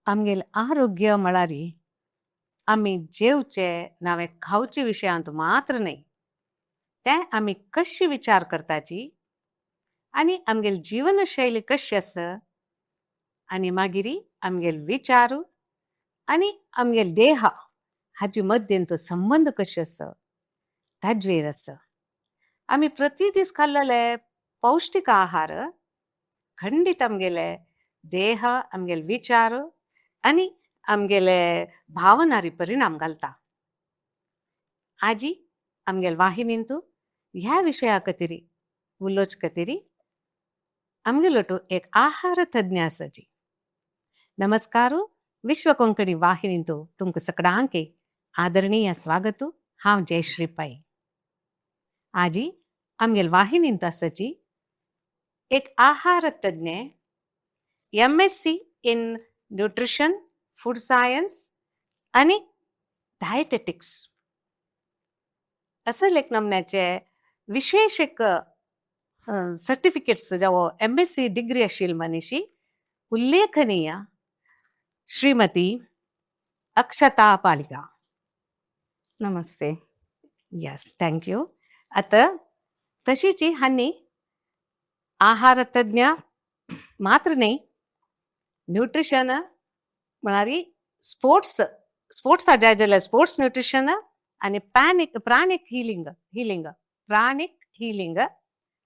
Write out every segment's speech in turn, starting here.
आमगेलें आरोग्य म्हळ्यार आमी जेवचे नावें खावचे विशयांत मात्र न्हय, तें आमी कशी विचार करताची आनी आमगेली जिवनशैली कशी आसा आनी मागीर आमगेले विचार आनी आमगेले देह हाजे मद्देन तो संबंद कशे आसा ताजेर आसा. आमी प्रति दीस खाल्लेले पौश्टीक आहार खंडीत आमगेले देह, आमगेले विचार आनी आमगेले भावनारी परिणाम घालता. आजी आमगेले वाहिनींतू ह्या विशया खातीर उलोवचे खातीर आमगेलो एक आहार तज्ञ आसाची. नमस्कार, विश्व कोंकणी वाहिनींतू तुमकां सगळ्यांक आदरणीय स्वागत. हांव जयश्री पै. आजी आमगेले वाहिनींत आसाची एक आहार तज्ञ, MSc in nutrition, food science आनी डायटेटिक्स असल एक नमन्याचे विशेष एक सर्टिफिकेट्स जावं एमएससी डिग्री आशिल्ली मनीशी, उल्लेखनीय श्रीमती अक्षता बाळिगा. नमस्ते. Yes, thank you. आतां तशीच हांणी आहार तज्ञ मात्र न्हय, न्यूट्रिशन म्हळ्यार स्पोर्ट्स, स्पोर्ट्सा जाय जाल्यार स्पोर्ट्स न्यूट्रिशन आनी पॅनिक प्राणीक हिलिंग हिलिंग प्राणीक हिलिंग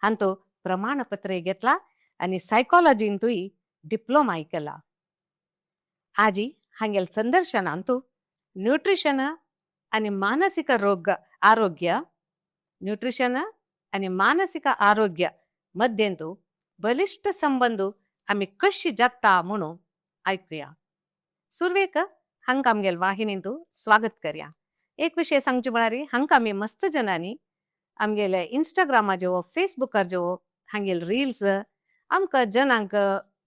हांतो प्रमाणपत्र घेतला आनी सायकोलॉजींतूय डिप्लोमाय केला. आजी हांगेल संदर्शनांतू न्यूट्रिशन आनी मानसीक रोग आरोग्य, न्यूट्रिशन आनी मानसीक आरोग्य मध्यंतू बलिश्ट संबंद आमी कशी जाता म्हणून आयकुया. सुरवेक हांकां आमगेले वाहिनींतू स्वागत करया. एक विशय सांगचे म्हळ्यार हांकां आमी मस्त जणांनी आमगेले इंस्टाग्रामाच्यो, फेसबुकार ज्यो हांगेले रिल्स आमकां जनांक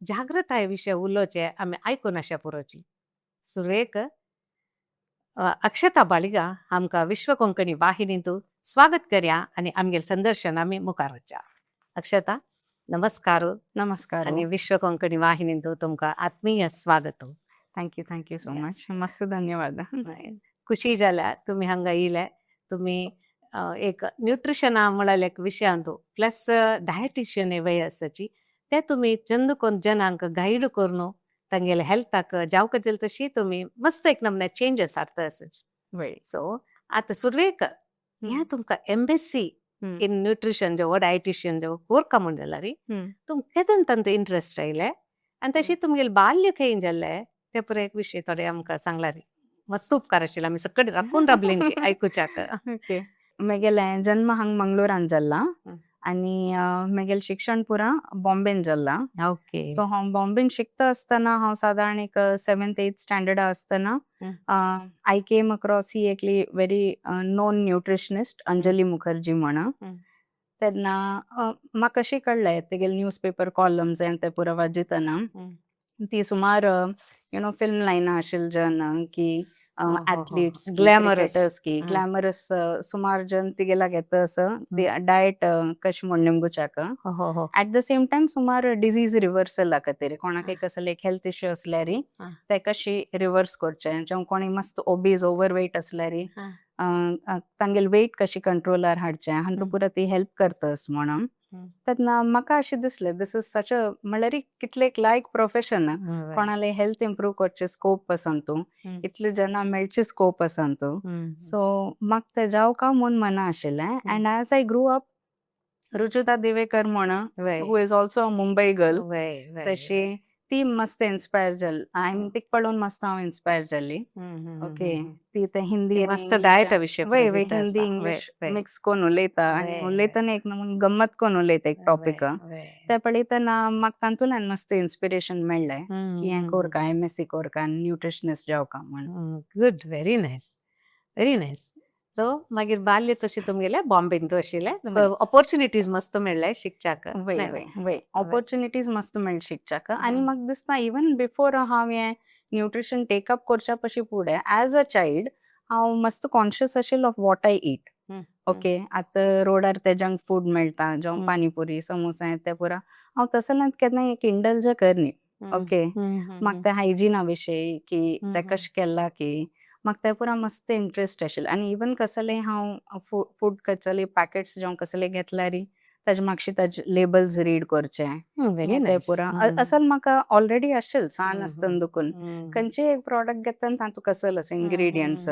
जागृताय विशय उलोवचे आमी आयकून अशा पुरोची. सुरवेक अक्षता बाळिगा आमकां विश्व कोंकणी वाहिनींतू स्वागत करया आनी आमगेले संदर्शन आमी मुखार वचया. अक्षता, नमस्कार. नमस्कार. आनी विश्व कोंकणी वाहिनींतू तुमकां आत्मीय स्वागत. Thank you, thank you so much. मस्त धन्यवाद. खुशी जाल्या तुमी हांगा येयले. तुमी एक न्युट्रिशना म्हळ्यार एक विशयांतू प्लस डायटिशियन वय आसाची, ते तुमी चंद कोन जनांक गायड करून तांगेले हेल्थाक जावका जाल तशी तुमी मस्त एक नमूने चेंजस हाडटा आसाची. सो आतां सुरवेक ह्या तुमकां एमएससी इन न्युट्रिशन जो डायटिशियन जो कोरका म्हूण जाल्यार तुमकां केदन तांचो इंट्रस्ट आयले आनी तशी तुमगेले बाल्य खंय जाल्ले ते पुरो एक विशय थोडे आमकां सांगल्यार मस्त उपकार आशिल्ले. आमी सगळे राखून राबलेंची आयकुच्याक. ओके, मेगेले जन्म हांग मंगलोरान जाल्ला आनी मेगेले शिक्षण पुरा बॉम्बेन जाल्ला. सो हांव बॉम्बेन शिकता आसतना, हांव सादारण एक सेवन्थ एथ स्टँडर्डा आसतना I came across ही एकली very non nutritionist, Anjali Mukherjee म्हणून. तेन्ना म्हाका कशी कळ्ळें, तेगेले न्यूज पेपर कॉलम्स ते पुरा वाचितना ती सुमार you know film लायना आशिल्ले जन की ऍथलीट्स, Glamorous. क्रिकेटर्स की ग्लॅमरस सुमार जन तिगेला घेता असं ती डायट कशी म्हण निमगुच्याक. हो हो हो ऍट the same time सुमार डिझीज रिव्हर्सल खातीर कोणाकय कसले एक हेल्थ इश्यू असल्यार ते कशी रिव्हर्स करचे, जावं कोणी मस्त ओबीज, ओव्हरवेट असल्यार तांगेले वेट कशी कंट्रोलार हाडचे, हांकां पुरा ती हेल्प करतस म्हणून. तेन्ना म्हाका अशें दिसलें, this is such अ म्हणल्यार कितले एक लायक प्रोफेशन. कोणाले हेल्थ इम्प्रूव करचे स्कोप आसा तूं, इतले जनां मेळचे स्कोप आसा तूं. सो म्हाका तें जावं का म्हूण मना आशिल्लें. And as I grew up, Rujuta Diwekar म्हण, who is also a Mumbai girl, तशी ती मस्त इन्स्पायर जाली. I mean, तिका पळोवन मस्त हांव इन्स्पायर जाली. ओके, ती ते हिंदी आनी मस्त डायटा विशय. वय वय हिंदी इंग्लिश मिक्स करून उलयता आनी उलयतना एक नमून गम्मत करून उलयता एक टॉपिक. ते पळयतना म्हाका तातूंतल्यान मस्त इन्स्पिरेशन मेळ्ळें की हें कोरका, एमएससी कोरका, न्युट्रिशनिस्ट जावका म्हण. Good, very nice, very nice. So मागीर बाल्य तशें तुमगेलें बॉम्बेन तूं आशिल्लें, ऑपॉर्च्युनिटीज मस्त मेळ्ळे शिकच्याक. वय वय वय ऑपॉर्च्युनिटीज मस्त मेळ्ळे शिकच्याक. आनी म्हाका दिसता, इवन बिफोर हांव हें न्युट्रिशन टेकअप करच्या पशी फुडें, एज अ चायल्ड हांव मस्त कॉन्शियस आशिल्लो of what I eat. Okay, आतां रोडार ते जंक फूड मेळटा, जावं पानीपुरी, समोसा, ते पुरा हांव तसल्यान केन्ना एक इंडल्ज करनी. ओके, म्हाका ते हायजिना विशयी की ते कशें केलां की म्हाका ते पुरा मस्त इंट्रस्ट आशिल्लें. आनी इवन कसलें हांव फूड कसले पॅकेट्स जावं कसले घेतल्यार ताजे मागशी ताजे लेबल्स रीड करचे. व्हेरी ते नायस. पुरा असल म्हाका ऑलरेडी आशिल्लें सान आसतना दुकून. खंयचेय एक प्रॉडक्ट घेता तातूंत कसल आसा ingredients.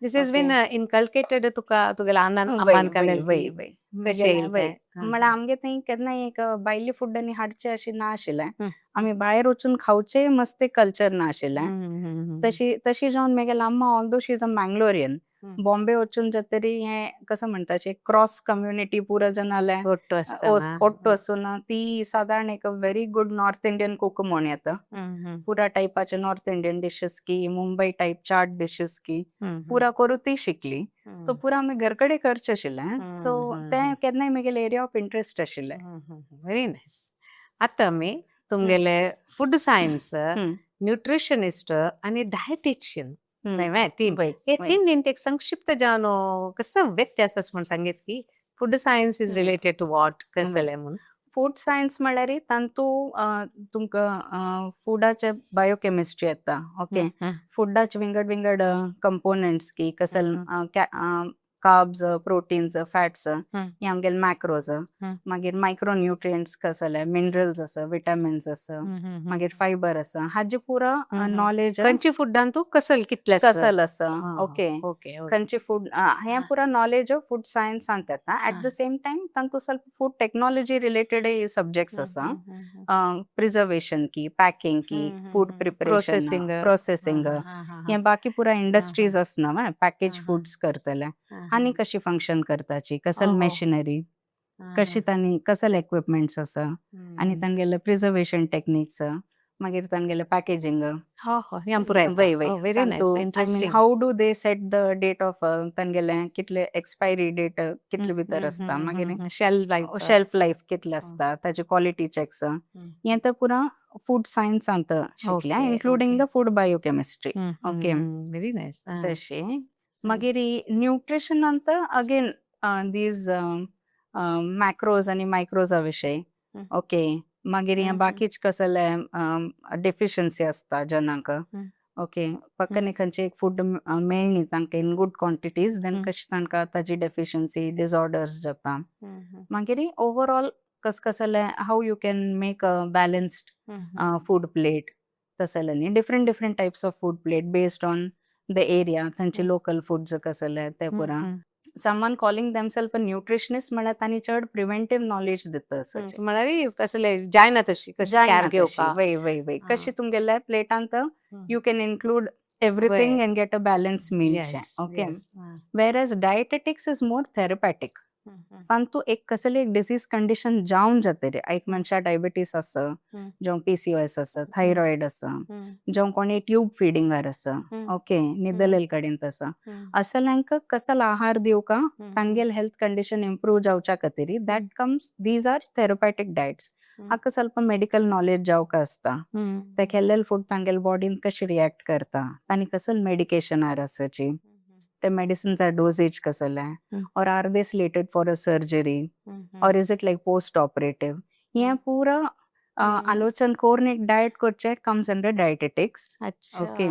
This is been inculcated तुका तुगेल्या आंदान अम्मान वय वय वय. कशें येयल वय तें? म्हळ्यार आमगे थंय केन्नाय एक भायले फूड आनी हाडचें अशें ना आशिल्लें. आमी भायर वचून खावचें मस्त कल्चर ना आशिल्लें. तशी तशी जावन म्हगेली अम्मा, although she is a Mangalorean, Bombay वचून जातरी हें कसं म्हणटाचे क्रॉस कम्युनिटी पुरा जनालें ಒಟ್ಟು आसतना. ಒಟ್ಟು आसून ती सादारण एक very good North Indian cook म्हण येता. पुरा टायपाचे नॉर्थ इंडियन डिशेस की मुंबई टायप चाट डिशेस की पुरा करून ती शिकली. सो पुरा आमी घर कडेन करचें आशिल्लें. सो तें केन्नाय म्हगेलें एरिया ऑफ इंट्रस्ट आशिल्लें. Very nice. आतां आमी तुमगेले फूड सायन्स, न्यूट्रिशनिस्ट आनी डायटिशियन न्हय तीन हे तीन दिन एक संक्षिप्त जावन कसो व्यत्यास आसा म्हूण सांगीत की food science is related to what कसलें म्हूण? फूड सायन्स म्हळ्यार तांतू तुमकां फुडाचे बायोकेमिस्ट्री येता, ओके, फुडाचे विंगड विंगड कंपोनंट्स की कसल कार्ब्स, प्रोटीन्स, फॅट्स, हे आमगेले मॅक्रोज. मागीर मायक्रो न्युट्रियंट्स कसले, मिनरल्स आसा, विटामिन्स आसा, मागीर फायबर आसा, हाजे पुरा नॉलेज. खंयचे फुडान तूं कसल कितलें? कसल आसा, ओके. खंयचे फूड हे पुरा नॉलेज फूड सायन्सांत येता. एट the same time तांतू ಸ್ವಲ್ಪ फूड टेक्नॉलॉजी रिलेटेड सब्जेक्ट्स आसा, प्रिझर्वेशन की, पॅकिंग की, फूड प्रिपरेशन. प्रोसेसिंग. प्रोसेसिंग, हे बाकी पुरा इंडस्ट्रीज आसना पॅकेज फूड्स करतले आनी कशी फंक्शन करताची, कसल मशिनरी कशी तांणी कसल इक्विपमेंट्स आसा आनी तांगेले प्रिझर्वेशन टेक्निक्स, मागीर तांगेले पॅकेजिंग. हो हो हें पुराय. वय वय. Very nice, interesting. How do they set the date of तांगेले कितले एक्सपायरी डेट कितले भितर आसता, मागीर शेल्फ लायफ. शेल्फ लायफ कितले आसता, ताचे क्वॉलिटी चेक्स, हें तर पुरा फूड सायन्सांत शिकल्या, including the food biochemistry, okay. Very nice. तशें मागीर न्यूट्रिशनांत अगेन these macros आनी मायक्रोजा विशयी, ओके, मागीर हें बाकीच कसले डेफिशियन्सी आसता जनांक, ओके, पक्कने खंयचे एक फूड मेळनी तांकां इन गुड क्वॉन्टिटीज, then कशें तांकां ताजी डेफिशियन्सी डिसऑर्डर्स जाता. मागीर ओवरऑल कस कसले how you can make a balanced food plate तसले न्ही, different different types of food plate based on the area, थंयचे लोकल फूड्स कसले ते पुरा. Someone calling themself a nutritionist म्हळ्यार तांणी चड प्रिव्हेंटीव नॉलेज दिता असाचे. म्हळ्यार कसले जायना तशी कशी केअर घेवपा. वय वय वय, कशी तुमगेल्या प्लेटांत you can include everything and get a balance meal, okay. Whereas dietetics is more therapeutic. तांतू एक कसले एक डिसीज कंडिशन जावन जातरी, एक मनशा डायबिटीस आसा जावं पीसीओएस आसा, थायरॉयड आसा, जावं कोणी ट्यूब फिडिंगार आसा, ओके, न्हिदलेले कडेन आसा, असल्यांक कसल आहार दिवका तांगेल हेल्थ कंडिशन इम्प्रूव जावच्या खातीर, that comes, these are therapeutic diets. हाका ಸ್ವಲ್ಪ मेडिकल नॉलेज जावका आसता, ते केल्लेले फूड तांगेले बॉडीन कशी रिएक्ट करता, तांणी कसल मेडिकेशनार आसाची, ते मेडिसिनचा डोसेज कसले, or are they slated for a surgery or is it like post operative, हें पुरा आलोचन करून एक डायट करचे comes under dietetics. Okay,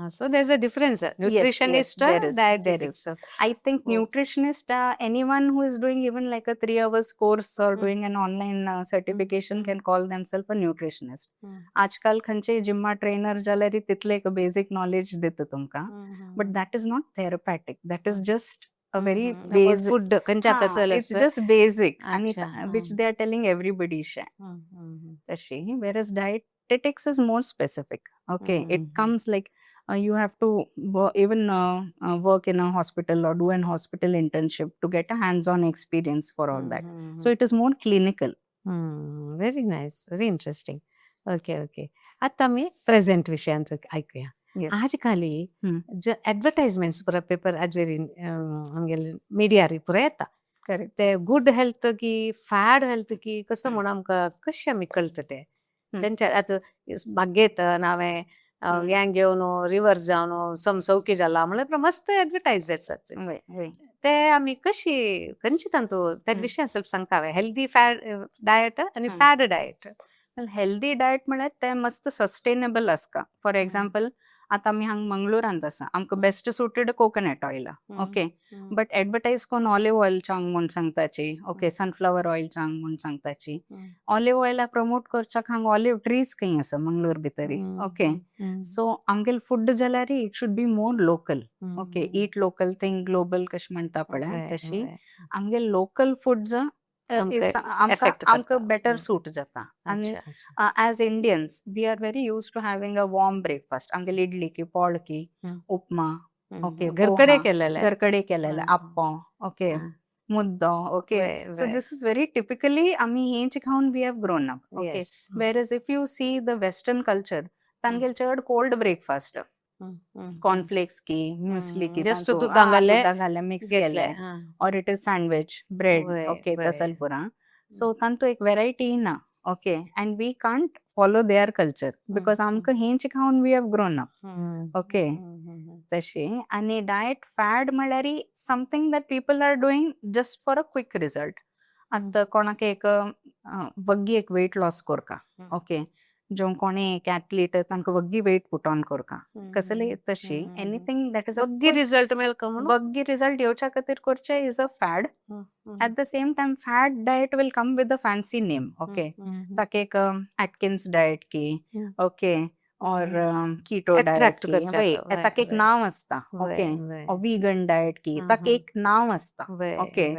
so there is a difference, nutritionist, there is. Dietetics. I think nutritionist, anyone who is doing even like a 3 hours course or doing an online certification can call themselves a nutritionist. आजकाल खंयचे जिम्मा trainer जाल्यार तितले एक basic knowledge दिता तुमकां, but that is not therapeutic, that is just a very basic food खंयच्या कसले. It's just basic आणि which they are telling everybody शे तशी, whereas dietetics is more specific, okay. It comes like you have to even work in a hospital or do an hospital internship to get a hands-on experience for all that, so it is more clinical. Very nice, very interesting. Okay, आता आमी present विशयांत ऐकूया. आजकाली जे ऍडव्हर्टाइजमेंट्स पुरा paper आजवेरी आमगेले मिडियार पुरा येता, ते good health की फॅड हेल्थ की कसं म्हणून आमकां कशें आमी कळटा ते? तेंच्या आतां भाग्येत हांवें हें घेवन रिवर्स जावन समसौकी जाला म्हणल्यार मस्त ऍडव्हर्टायज आसात. वय वय ते आमी कशी खंयची तांतू त्या विशयान ಸ್ವಲ್ಪ सांगता, हेल्दी फॅड डायट आनी फॅड डायट. हेल्दी डायट म्हळ्यार तें मस्त सस्टेनेबल आसता. फॉर एग्जाम्पल, आतां आमी हांगा मंगळुरांत आसा, आमकां best suited coconut oil, okay, but advertise कोन्न ऑलिव्ह ऑयल चांग म्हूण सांगताची, ओके, सनफ्लावर ऑयल चांग म्हूण सांगताची. ऑलिव्ह ऑयला प्रमोट करच्याक हांगा ऑलिव्ह ट्रीज खंय आसा मंगळूर भितरी? ओके, सो आमगेले फूड जाल्यार it should be more local, okay. Eat local, think global कशें म्हणटा पळय, तशी आमगे लोकल फुड्स आमकां बेटर सूट जाता. आनी as Indians we are very used to having a warm breakfast. आमगेली इडली की पोळ की उपमा, ओके. घरकडे केलेले. घरकडे केलेले, आप्पो, ओके, मुद्दो, okay. So this is very typically आमी हेंच खावन we have grown up, okay. Whereas if you see the western culture, तांगेले चड कोल्ड ब्रेकफास्ट, कॉर्नफ्लेक्स की म्युस्ली की जस्ट दुधान घाले. घाले, मिक्स केले, or it is sandwich bread, okay, तसल पुरा. सो तांतू एक वेरायटी ना, okay, and we can't follow there culture because आमकां हेंच खावन we have grown up, okay. तशी आनी डायट फॅड म्हळ्यार something that people are doing just for a quick result. आतां कोणाक एक वग्गी एक वेट लॉस करका, ओके, जो कोणी एक एथलीट, तांकां वग्गी वेट पुट ऑन करका कसले, तशी एनीथिंग that is वग्गी रिझल्ट मेळका म्हणून. वग्गी रिझल्ट येवच्या खातीर करचे is a fad. At the same time, fad diet will come with a fancy name, okay. ताका एक एटकिन्स डायट की, ओके, और कीटो डायट की, ताका एक नांव आसता, ओके, वीगन डायट की, ताका एक नांव आसता, okay.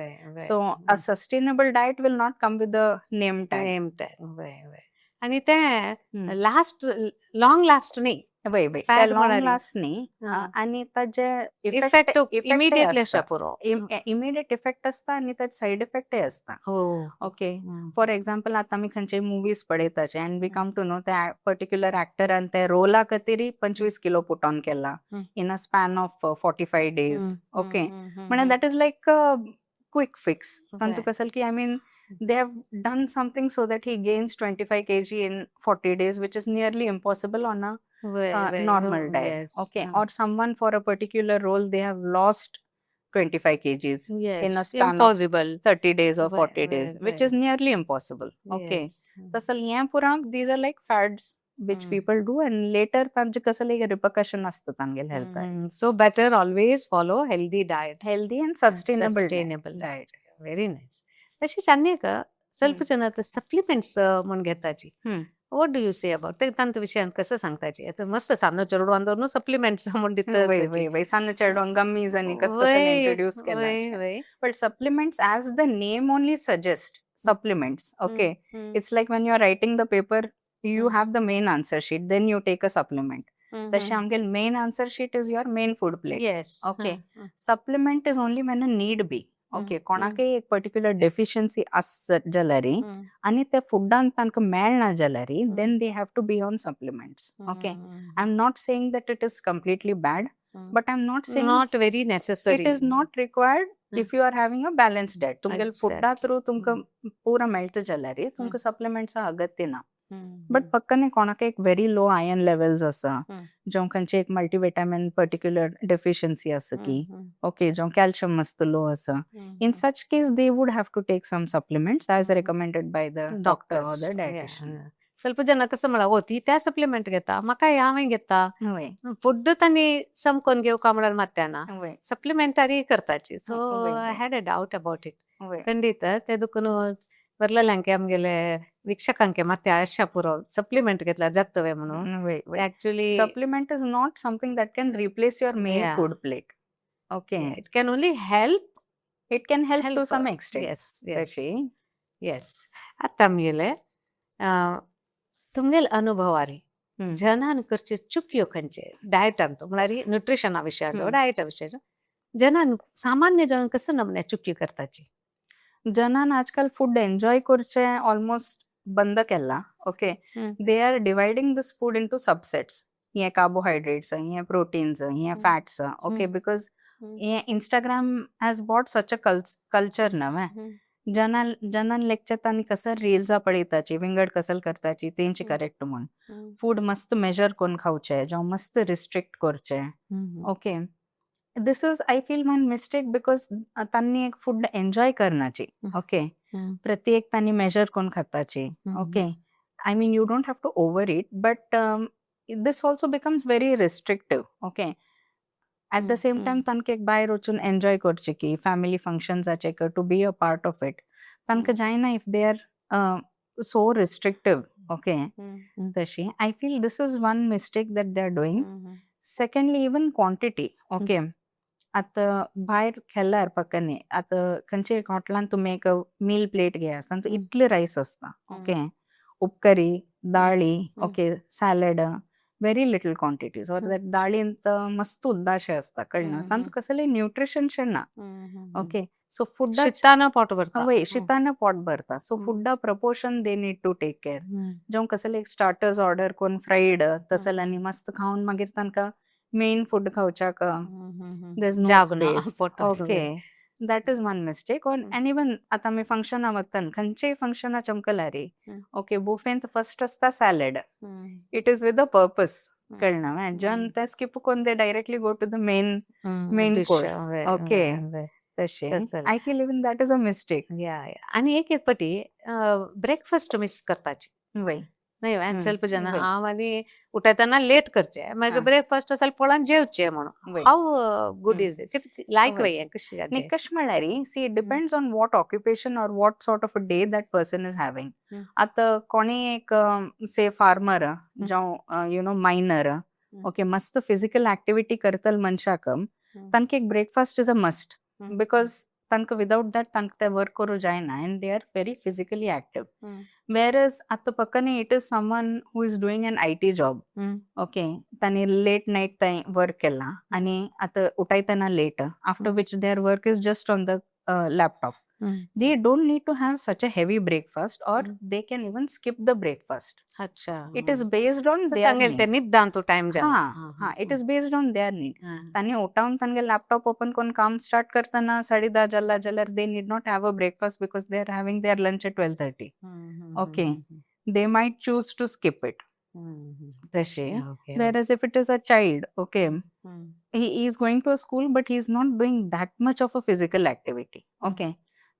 So a sustainable diet will not come with a name tag. Name tag. आणि ते लास्ट लॉंग लास्ट न्ही. वय वय, लॉंग लास्ट न्ही आनी ताजे इफेक्ट इमिडिएटली आसता पुरो. इमिडिएट इफेक्ट आसता आनी ताचे सायड इफेक्टय आसता, ओके. फॉर एक्झाम्पल, आतां आमी खंयचे मुवीज पळयताचे and we come to know त्या पर्टिक्युलर एक्टरान त्या रोला खातीर 25 kilo put on केला in a span of 45 days, okay. म्हळ्यार that is like quick fix. तांतू कसल की, I mean, they have done something so that he gains 25 kg in 40 days, which is nearly impossible on a normal diet, okay. Or someone for a particular role, they have lost 25 kgs in a span impossible of 30 days or 40 days, which is nearly impossible, okay. तसं हें पुरा, these are like fads which people do and later तांचे कसले एक repercussion असतं तांगेले health. So better always follow healthy diet. Healthy and sustainable. Sustainable diet, very nice. तशीच आनी एक ಸ್ವಲ್ಪ ಜನ सप्लिमेंट्स म्हूण घेताची. What do you say about ते? तांत विशयांत कसं सांगताची? आता मस्त सान्न चेडवान न्हू सप्लिमेंट्स म्हूण दिता. वय वय, सान्न चेडवांक गम्मीज आनी कस कसं इंट्रोड्यूस केला. But supplements, as the name only suggest, supplements, okay. It's like when you are writing the paper, you have the main answer sheet, then you take a supplement. तशें आमगेले main answer sheet is your main food plate. Okay, supplement is only when a need be, okay. कोणाकय एक particular deficiency आसत जाल्यार आनी त्या Fudan तांकां मेळना जाल्यार, then they have to be on supplements, okay. I am not saying that it is completely bad, but I am not saying not very necessary. It is not required if you are having a balance diet. तुमगेले फुडा through तुमकां पुरा मेळटा जाल्यार तुमकां सप्लिमेंट्सा अगत्य ना. But पक्कने कोणाक एक very low iron levels आसा, जावं खंयचे एक मल्टीविटामिन पर्टिक्युलर डेफिशियन्सी आसा की, ओके, जावं कॅल्शियम मस्त लो आसा, in such case they would have to take some supplements as recommended by the doctor or the dietitian. ಸ್ವಲ್ಪ ಜನ कसं म्हणा, हो, ती त्या सप्लिमेंट घेता, म्हाका हे हांवें घेता. फुड तांणी समकोन घेवका म्हळ्यार मात्याना supplementary करताची. So I had a doubt about it. ಖಂಡಿತ ते दुखून बरलेल्यांके आमगेले ವೀಕ್ಷಕಾಂಕೆ ಮತ್ತೆ ಆಶಾ ಪೂರ ಸಪ್ಲಿಮೆಂಟ್ घेतल्यार जातवे म्हणून. Actually Supplement is not something that can replace your main food plate, okay. It can only help. It can help to some extent. Yes. तशी. येस, आता आमगेले तुमगेले अनुभवारी जनान करचे चुकयो खंयचे डायटांत, म्हळ्यार न्यूट्रिशना विशयाचो, डायटा विशयाचो, जनान, सामान्य जन कसं नमने चुकी करताची? जनान आजकाल फूड एन्जॉय करचे ऑलमोस्ट बंद केला, okay. They are dividing this food into subsets. हे कार्बोहायड्रेट्स, हे प्रोटीन्स, हे फॅट्स, ओके, because हे Instagram has brought such a culture नव्हे. जनान जनान लेगच्यात आनी कसं रील्सा पळयताची, विंगड कसल करताची तेंची करेक्ट म्हूण फूड मस्त मेजर करून खावचे, जावं मस्त रिस्ट्रिक्ट करचे, okay. This is, I feel, one mistake because तांणी एक फूड एन्जॉय करण्याची, ओके, प्रत्येक तांणी मेजर करून खाताची, okay. I mean, you don't have to overeat, but this also becomes very restrictive, okay? At the same time, तांकां एक भायर वचून एन्जॉय करचें की family फंक्शन्साचे to be a part of it तांकां जायना if they are so restrictive, okay? तशी I feel this is one mistake that they are doing. Secondly, even quantity, okay? आतां भायर खेळ्ळ्यार पक्कनी आतां खंयच्या एक हॉटेलान तुमी एक मील प्लेट घेयात, तातूंत इतले रायस आसता, ओके, उपकरी, दाळी, okay, salad, very little quantities, or that दाळींत मस्त उद्दाशे आसता, कळना, तातूंत कसलें न्यूट्रिशन ना, ओके? सो फुडा शितान पोट भरता. वय, शितान पोट भरता. सो फुडा proportion they need to take care. जावं कसले एक स्टार्टर्स ऑर्डर करून फ्रायड तसले आनी मस्त खावन मागीर तांकां मेन फूड खावच्याक there's no जाग ना space. पोटांत. Okay. That is one mistake. On, and even आता आमी फंक्शना वता, खंयचेय फंक्शना चमकला रे, ओके, बुफेंत फर्स्ट आसता salad. It is with a purpose, कळना? जन ते स्किप करून they directly go to the main dish, course. Okay. तशें तसं. I feel even that is a mistake. या, आणि एक एक पटी ब्रेकफास्ट मिस करपाची. वय. नाही, ಸ್ವಲ್ಪ ಜನ हांव आनी उठयतना लेट करचे, मागीर ब्रेकफास्ट स्वल्प पळोवन जेवचे म्हणून. How good is लायक वय कशी? निकश म्हळ्यार, see, it depends on what occupation or what sort of a day that person is having. आतां कोणी एक से फार्मर जावं you know minor, okay, मस्त फिजिकल ऍक्टिव्हिटी करतल मनशाक, तांकां एक breakfast is a must, because तांकां विदाउट that तांकां ते वर्क करूं जायना and they are very physically active. Whereas आतां पक्कने it is someone who is doing an IT job, okay, तांणी लेट नायट थंय वर्क केलां आनी आतां उठयतना late, after which their work is just on the laptop, they don't need to have such a heavy breakfast or they can even skip the breakfast. It is based on their तांगेले ते need. निद्दांतू time जाला. हा, it is based on their need. तांणी उठावन तांगे laptop open करून काम start करतना 10:30 जाला जाल्यार they need not have a breakfast because they are having their lunch at 12:30, okay? They might choose to skip it. तशे. Whereas if it is a child, okay, he is going to a school, but he is not doing that much of a physical activity, okay?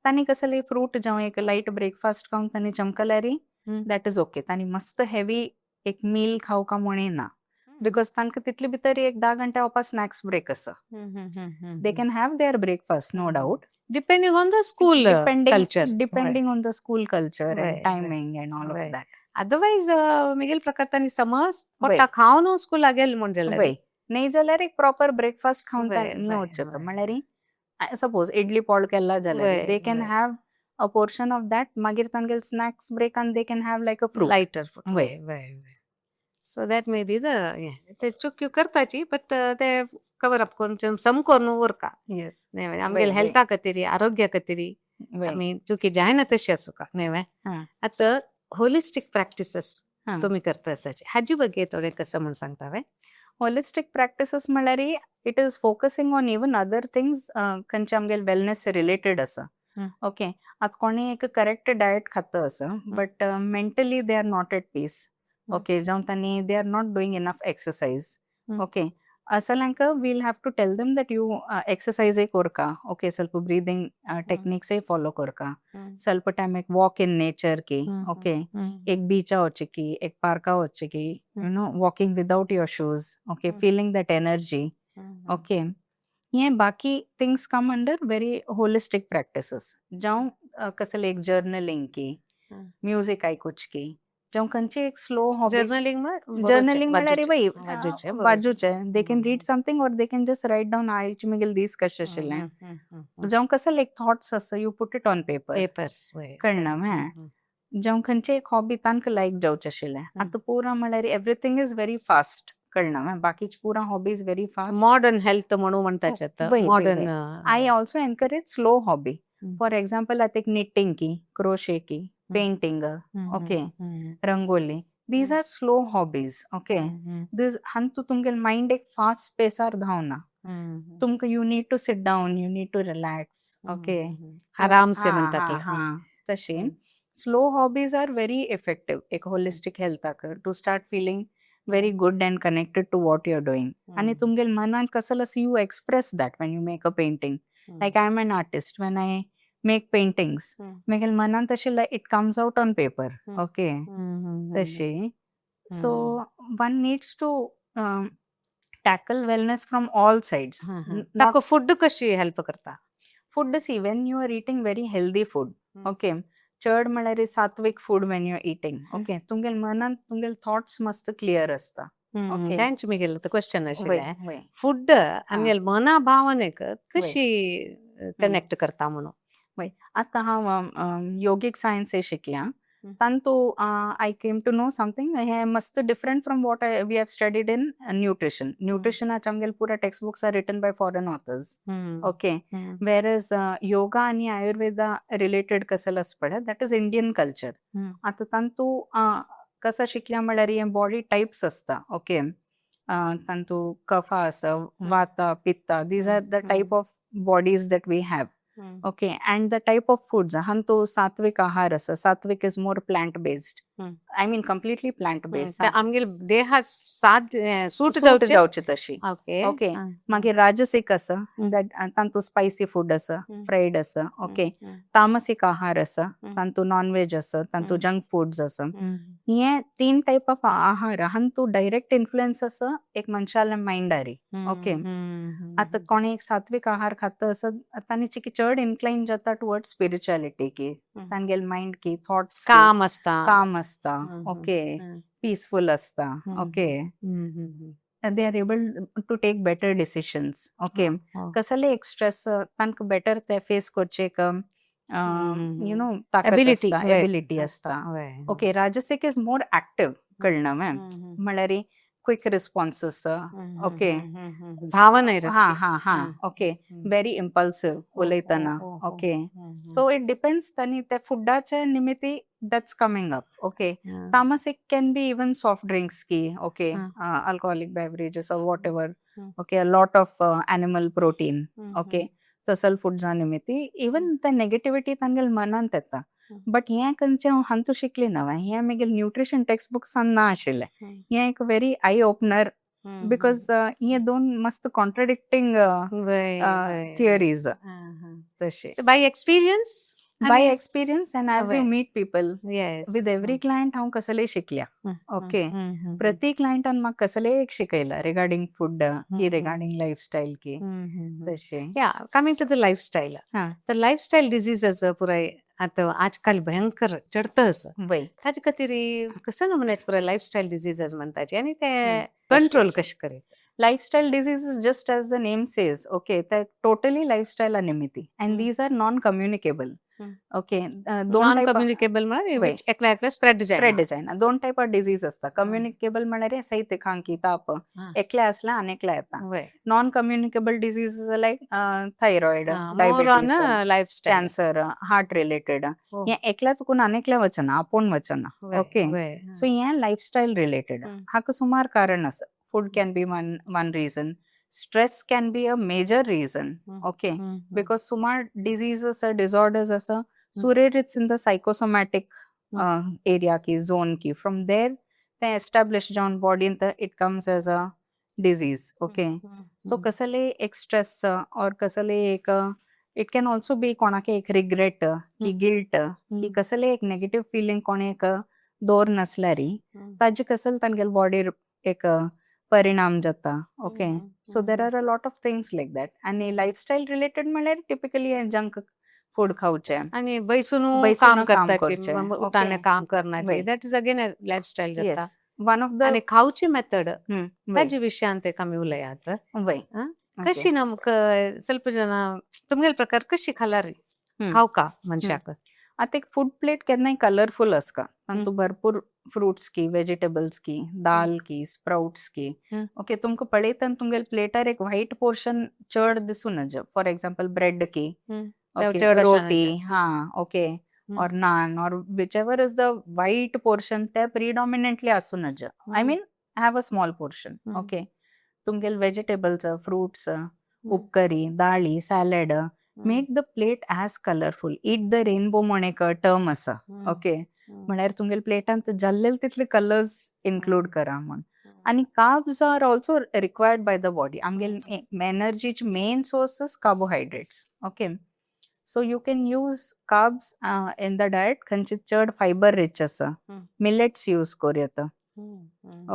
तांणी कसले fruit जावं एक light breakfast खावन तांणी चमकल्यारी, that is okay. तांणी मस्त heavy एक meal खावका म्हणना, because तांकां तितले भितर एक 10 घंट्या वचपा स्नॅक्स ब्रेक आसा. They can have their breakfast, no doubt. Depending on the school depending culture. Depending on the school culture and timing and all of that. Otherwise Miguel प्रकार तांणी समज पोटा खावन स्कूला गेल म्हण जाल्यार. वय, नाही जाल्यार एक प्रॉपर ब्रेकफास्ट खावन वचता. म्हणल्यार सपोज इडली पोळ केला जाल्यार they can have a portion of that, मागीर तांगेले स्नॅक्स ब्रेक आनी they can have like a fruit. Lighter food. वय, so that may be the ते चुक्यो करताची, बट ते कवर अप करून सम करून उरका. येस. न्ही, आमगेले हेल्था खातीर, आरोग्या खातीर आमी चुकी जायना तशी आसूका न्ही. आतां होलिस्टीक प्रॅक्टिसेस तुमी करता आसाची, हाजी ಬಗ್ಗೆ थोडें कसं म्हूण सांगता वे? होलिस्टीक प्रॅक्टिसेस म्हणल्यार it is focusing on even other things खंयचे आमगेले वेलनेस रिलेटेड आसा, ओके? आतां कोणी एक करेक्ट डायट खाता आसा, but mentally they are not at peace, okay, जावं तांणी they are not doing enough exercise, okay, असल्यांक we'll have to tell them that you exercise एक कोरका, ओके, ಸ್ವಲ್ಪ ब्रीदिंग टेक्निक्स फॉलो कोरका, ಸ್ವಲ್ಪ टाइम एक वॉक इन नेचर की, okay, एक बीचा वचकी, एक पार्का वचकी, walking without your shoes, okay, feeling that energy, okay. हे बाकी things come under very holistic practices. जावं कसले एक जर्नलिंग की, म्युझिक आयकुचकी, जावं खंयची एक स्लो हॉबी. जर्नलिंग? जर्नलिंग म्हणल्यार वय, बाजूचे. बाजूचे they can read something or they can just write down आयचे मुगेले दीस कशे आशिल्ले, जावं कसले एक थॉट्स आसा, you put it on paper. Papers. कळना हें? जावं खंयचे एक हॉबी तांकां लायक जावचें आशिल्लें. आतां पुरा म्हणल्यार everything is very fast, कळना, बाकीचे पुरा hobbies very fast. Modern health म्हणून म्हणताचे. Modern. I also encourage slow hobby. For example, आतां एक निटींग की, क्रोशे की, painting, okay, rangoli, these are slow hobbies, okay? This हांतू तुमगेले मायंड एक फास्ट पेसार धांवना. तुमकां you need to sit down, you need to relax, okay? आराम से म्हणतात. तशें slow hobbies are very effective एक होलिस्टीक हेल्थाक, to start feeling very good and connected to what you are doing. आनी तुमगेले मनान कसल you express that when you make a painting. Like, I am an artist, when I make paintings, मागीर मनांत आशिल्लें it comes out on paper, okay, तशी. So one needs to tackle wellness from all sides. ताका food कशी help करता? Food, see, when you are eating very healthy food, okay, चड म्हळ्यार सात्विक food when you are eating, okay, तुमगेल मनांत तुमगेल thoughts मस्त clear आसता. Okay. तेंच मुगेलें क्वेश्चन आशिल्लें, वय फूड आमगेले मना भावनेक कशी कनेक्ट करता म्हणून. आतां हांव योगीक सायन्स शिकल्या. तांतू I came to know something हें मस्त different from what I we have studied in nutrition. न्यूट्रिशनाचे आमगेले पुरा text books are written by foreign authors, okay, whereas yoga आनी आयुर्वेदा रिलेटेड कसल आसा पळय, that is Indian culture. आतां तांतू कसं शिकल्या म्हळ्यार हे बॉडी टायप्स आसता, ओके, तांतू कफा आसा, वाता, पित्ता, these are the type of bodies that we have, okay, and the type of foods. हांतू सात्विक आहार आसा. सात्विक is more plant based, I mean completely plant based. आमगेले देहा साथ सूट सूट जावचे. जावची तशी. ओके. मागीर राजसिक आसा, that तांतू स्पायसी फूड आसा, फ्रायड आसा, ओके. तामसिक आहार आसा, तांतू नॉन व्हेज आसा, तांतू जंक फूड्स आसा. हे तीन टायप ऑफ आहार हांतू डायरेक्ट इन्फ्लुएन्स आसा एक मनशाल्या मायंडारी, ओके. आतां कोणी एक सात्विक आहार खाता आसत, तांणी चिकी चड इन्क्लाइन जाता टुवर्ड्स स्पिरिच्युअलिटी की, तांगेल मायंड की थॉट्स काम आसता. काम आसता, ओके, पीसफुल आसता, okay, they are able to take better decisions, okay. कसले एक स्ट्रेस तांकां बेटर ते फेस करचे एक you know ताकत एबिलिटी. आसता, एबिलिटी आसता, ओके. राजसिक is more active, कळना मॅम, म्हळ्यार क्विक रिस्पॉन्सेस, ओके. भावना. हा हा हा ओके, व्हेरी इम्पल्सिव्ह उलयतना, ओके. सो it depends, तांणी त्या फुडाच्या निमित्ती that's coming up, okay. तामसिक can be even soft drinks की, okay, alcoholic beverages or whatever, okay, a lot of animal protein, okay, तसल फुड्सा निमित्ती इवन the negativity तांगेल मनांत येता. But हें खंयचें हांव हांतू शिकलें ना, हें मागीर न्यूट्रिशन टेक्स्ट बुक्सान ना आशिल्लें. हें एक व्हेरी I opener, because हे दोन मस्त कॉन्ट्रडिक्टींग थियरीज तशे. By experience. By experience and as you meet people. With every client हांव कसलेय शिकल्या, ओके. प्रति क्लायंटान म्हाका कसलेय एक शिकयला रिगार्डिंग फूड की, रिगार्डिंग लायफस्टायल की तशें. Yeah, coming to the lifestyle. तर लायफस्टायल डिझीजेस पुराय आतां आजकाल भयंकर चडत आसा. ताजे खातीर कसं नमुन्याचे पुराय लायफस्टायल डिझीजेस म्हणटाचे आनी ते कंट्रोल कशें करीत? Lifestyle disease is just as the name says, okay, that totally lifestyle निमित्ती and these are non communicable, okay. दोन नॉन कम्युनिकेबल म्हळ्यार एकल्या एकल्या स्प्रेड जायना. स्प्रेड जायना. दोन type of disease असता. कम्युनिकेबल म्हळ्यार सैत, खांकी, ताप, एकल्या असल्या आनी एकल्या येता. Non communicable disease like thyroid, more on diabetes, lifestyle. Cancer, heart related, हे एकल्या चुकून आनी एकल्या वचना, आपूण वचना, ओके. सो हे लायफस्टायल रिलेटेड. हाका सुमार कारण आसा. Food can be one reason, stress can be a major reason, okay, because सुमार डिझीजेस, डिसऑर्डर्स आसा सुरेर it's in the psychosomatic area की, झोन की, फ्रॉम there ते एस्टॅब्लिश जावन बॉडीन it comes as a disease, okay. So कसले एक stress और कसले एक, it can also be कोणाक एक रिग्रेट की, गिल्ट की, कसले एक नेगेटिव्ह फिलिंग कोणे एक दवर नासल्यारी ताजे कसल तांगेले बॉडीर एक परिणाम जाता, okay. So there are a lot of things like that. आनी लायफस्टायल रिलेटेड म्हणल्यार टिपिकली जंक फूड खावचें. आणि बैसून बैसून काम काम करताची, करचें. उठाने काम करण्याची, that is again lifestyle जाता. येस, वन ऑफ the आणि खावची मेथड, ताजे विशयान ते आमी उलयात. कशी नमक ಸ್ವಲ್ಪ ಜನ तुमगेल प्रकार कशी खालार खावका मनशाक? आता एक फूड प्लेट केन्नाय कलरफुल आसता. तातूंत भरपूर फ्रुट्स की, वेजिटेबल्स की, दाल की, स्प्राउट्स की, ओके. तुमकां पळयतना तुमगेले प्लेटार एक व्हायट पोर्शन चड दिसूं नज. फॉर एग्जाम्पल ब्रेड की, ओके, चड अशें रोटी नज. हा, okay, or naan or whichever is the white portion, ते प्रिडॉमिनंटली आसूं नज. I mean, have a small portion, okay. तुमगेले वेजिटेबल्स, फ्रुट्स, उपकरी, दाळी, salad, make the plate as colourful. Eat the rainbow म्हण एक टर्म आसा, ओके. म्हळ्यार तुमगेले प्लेटांत जाल्ले तितले कलर्स इन्क्लूड करा म्हण. आनी carbs are also required by the body. आमगेले एनर्जीचे main source is carbohydrates, okay. So you can use carbs in the diet खंयचे चड फायबर रिच आसा. मिलेट्स यूज करूं येता.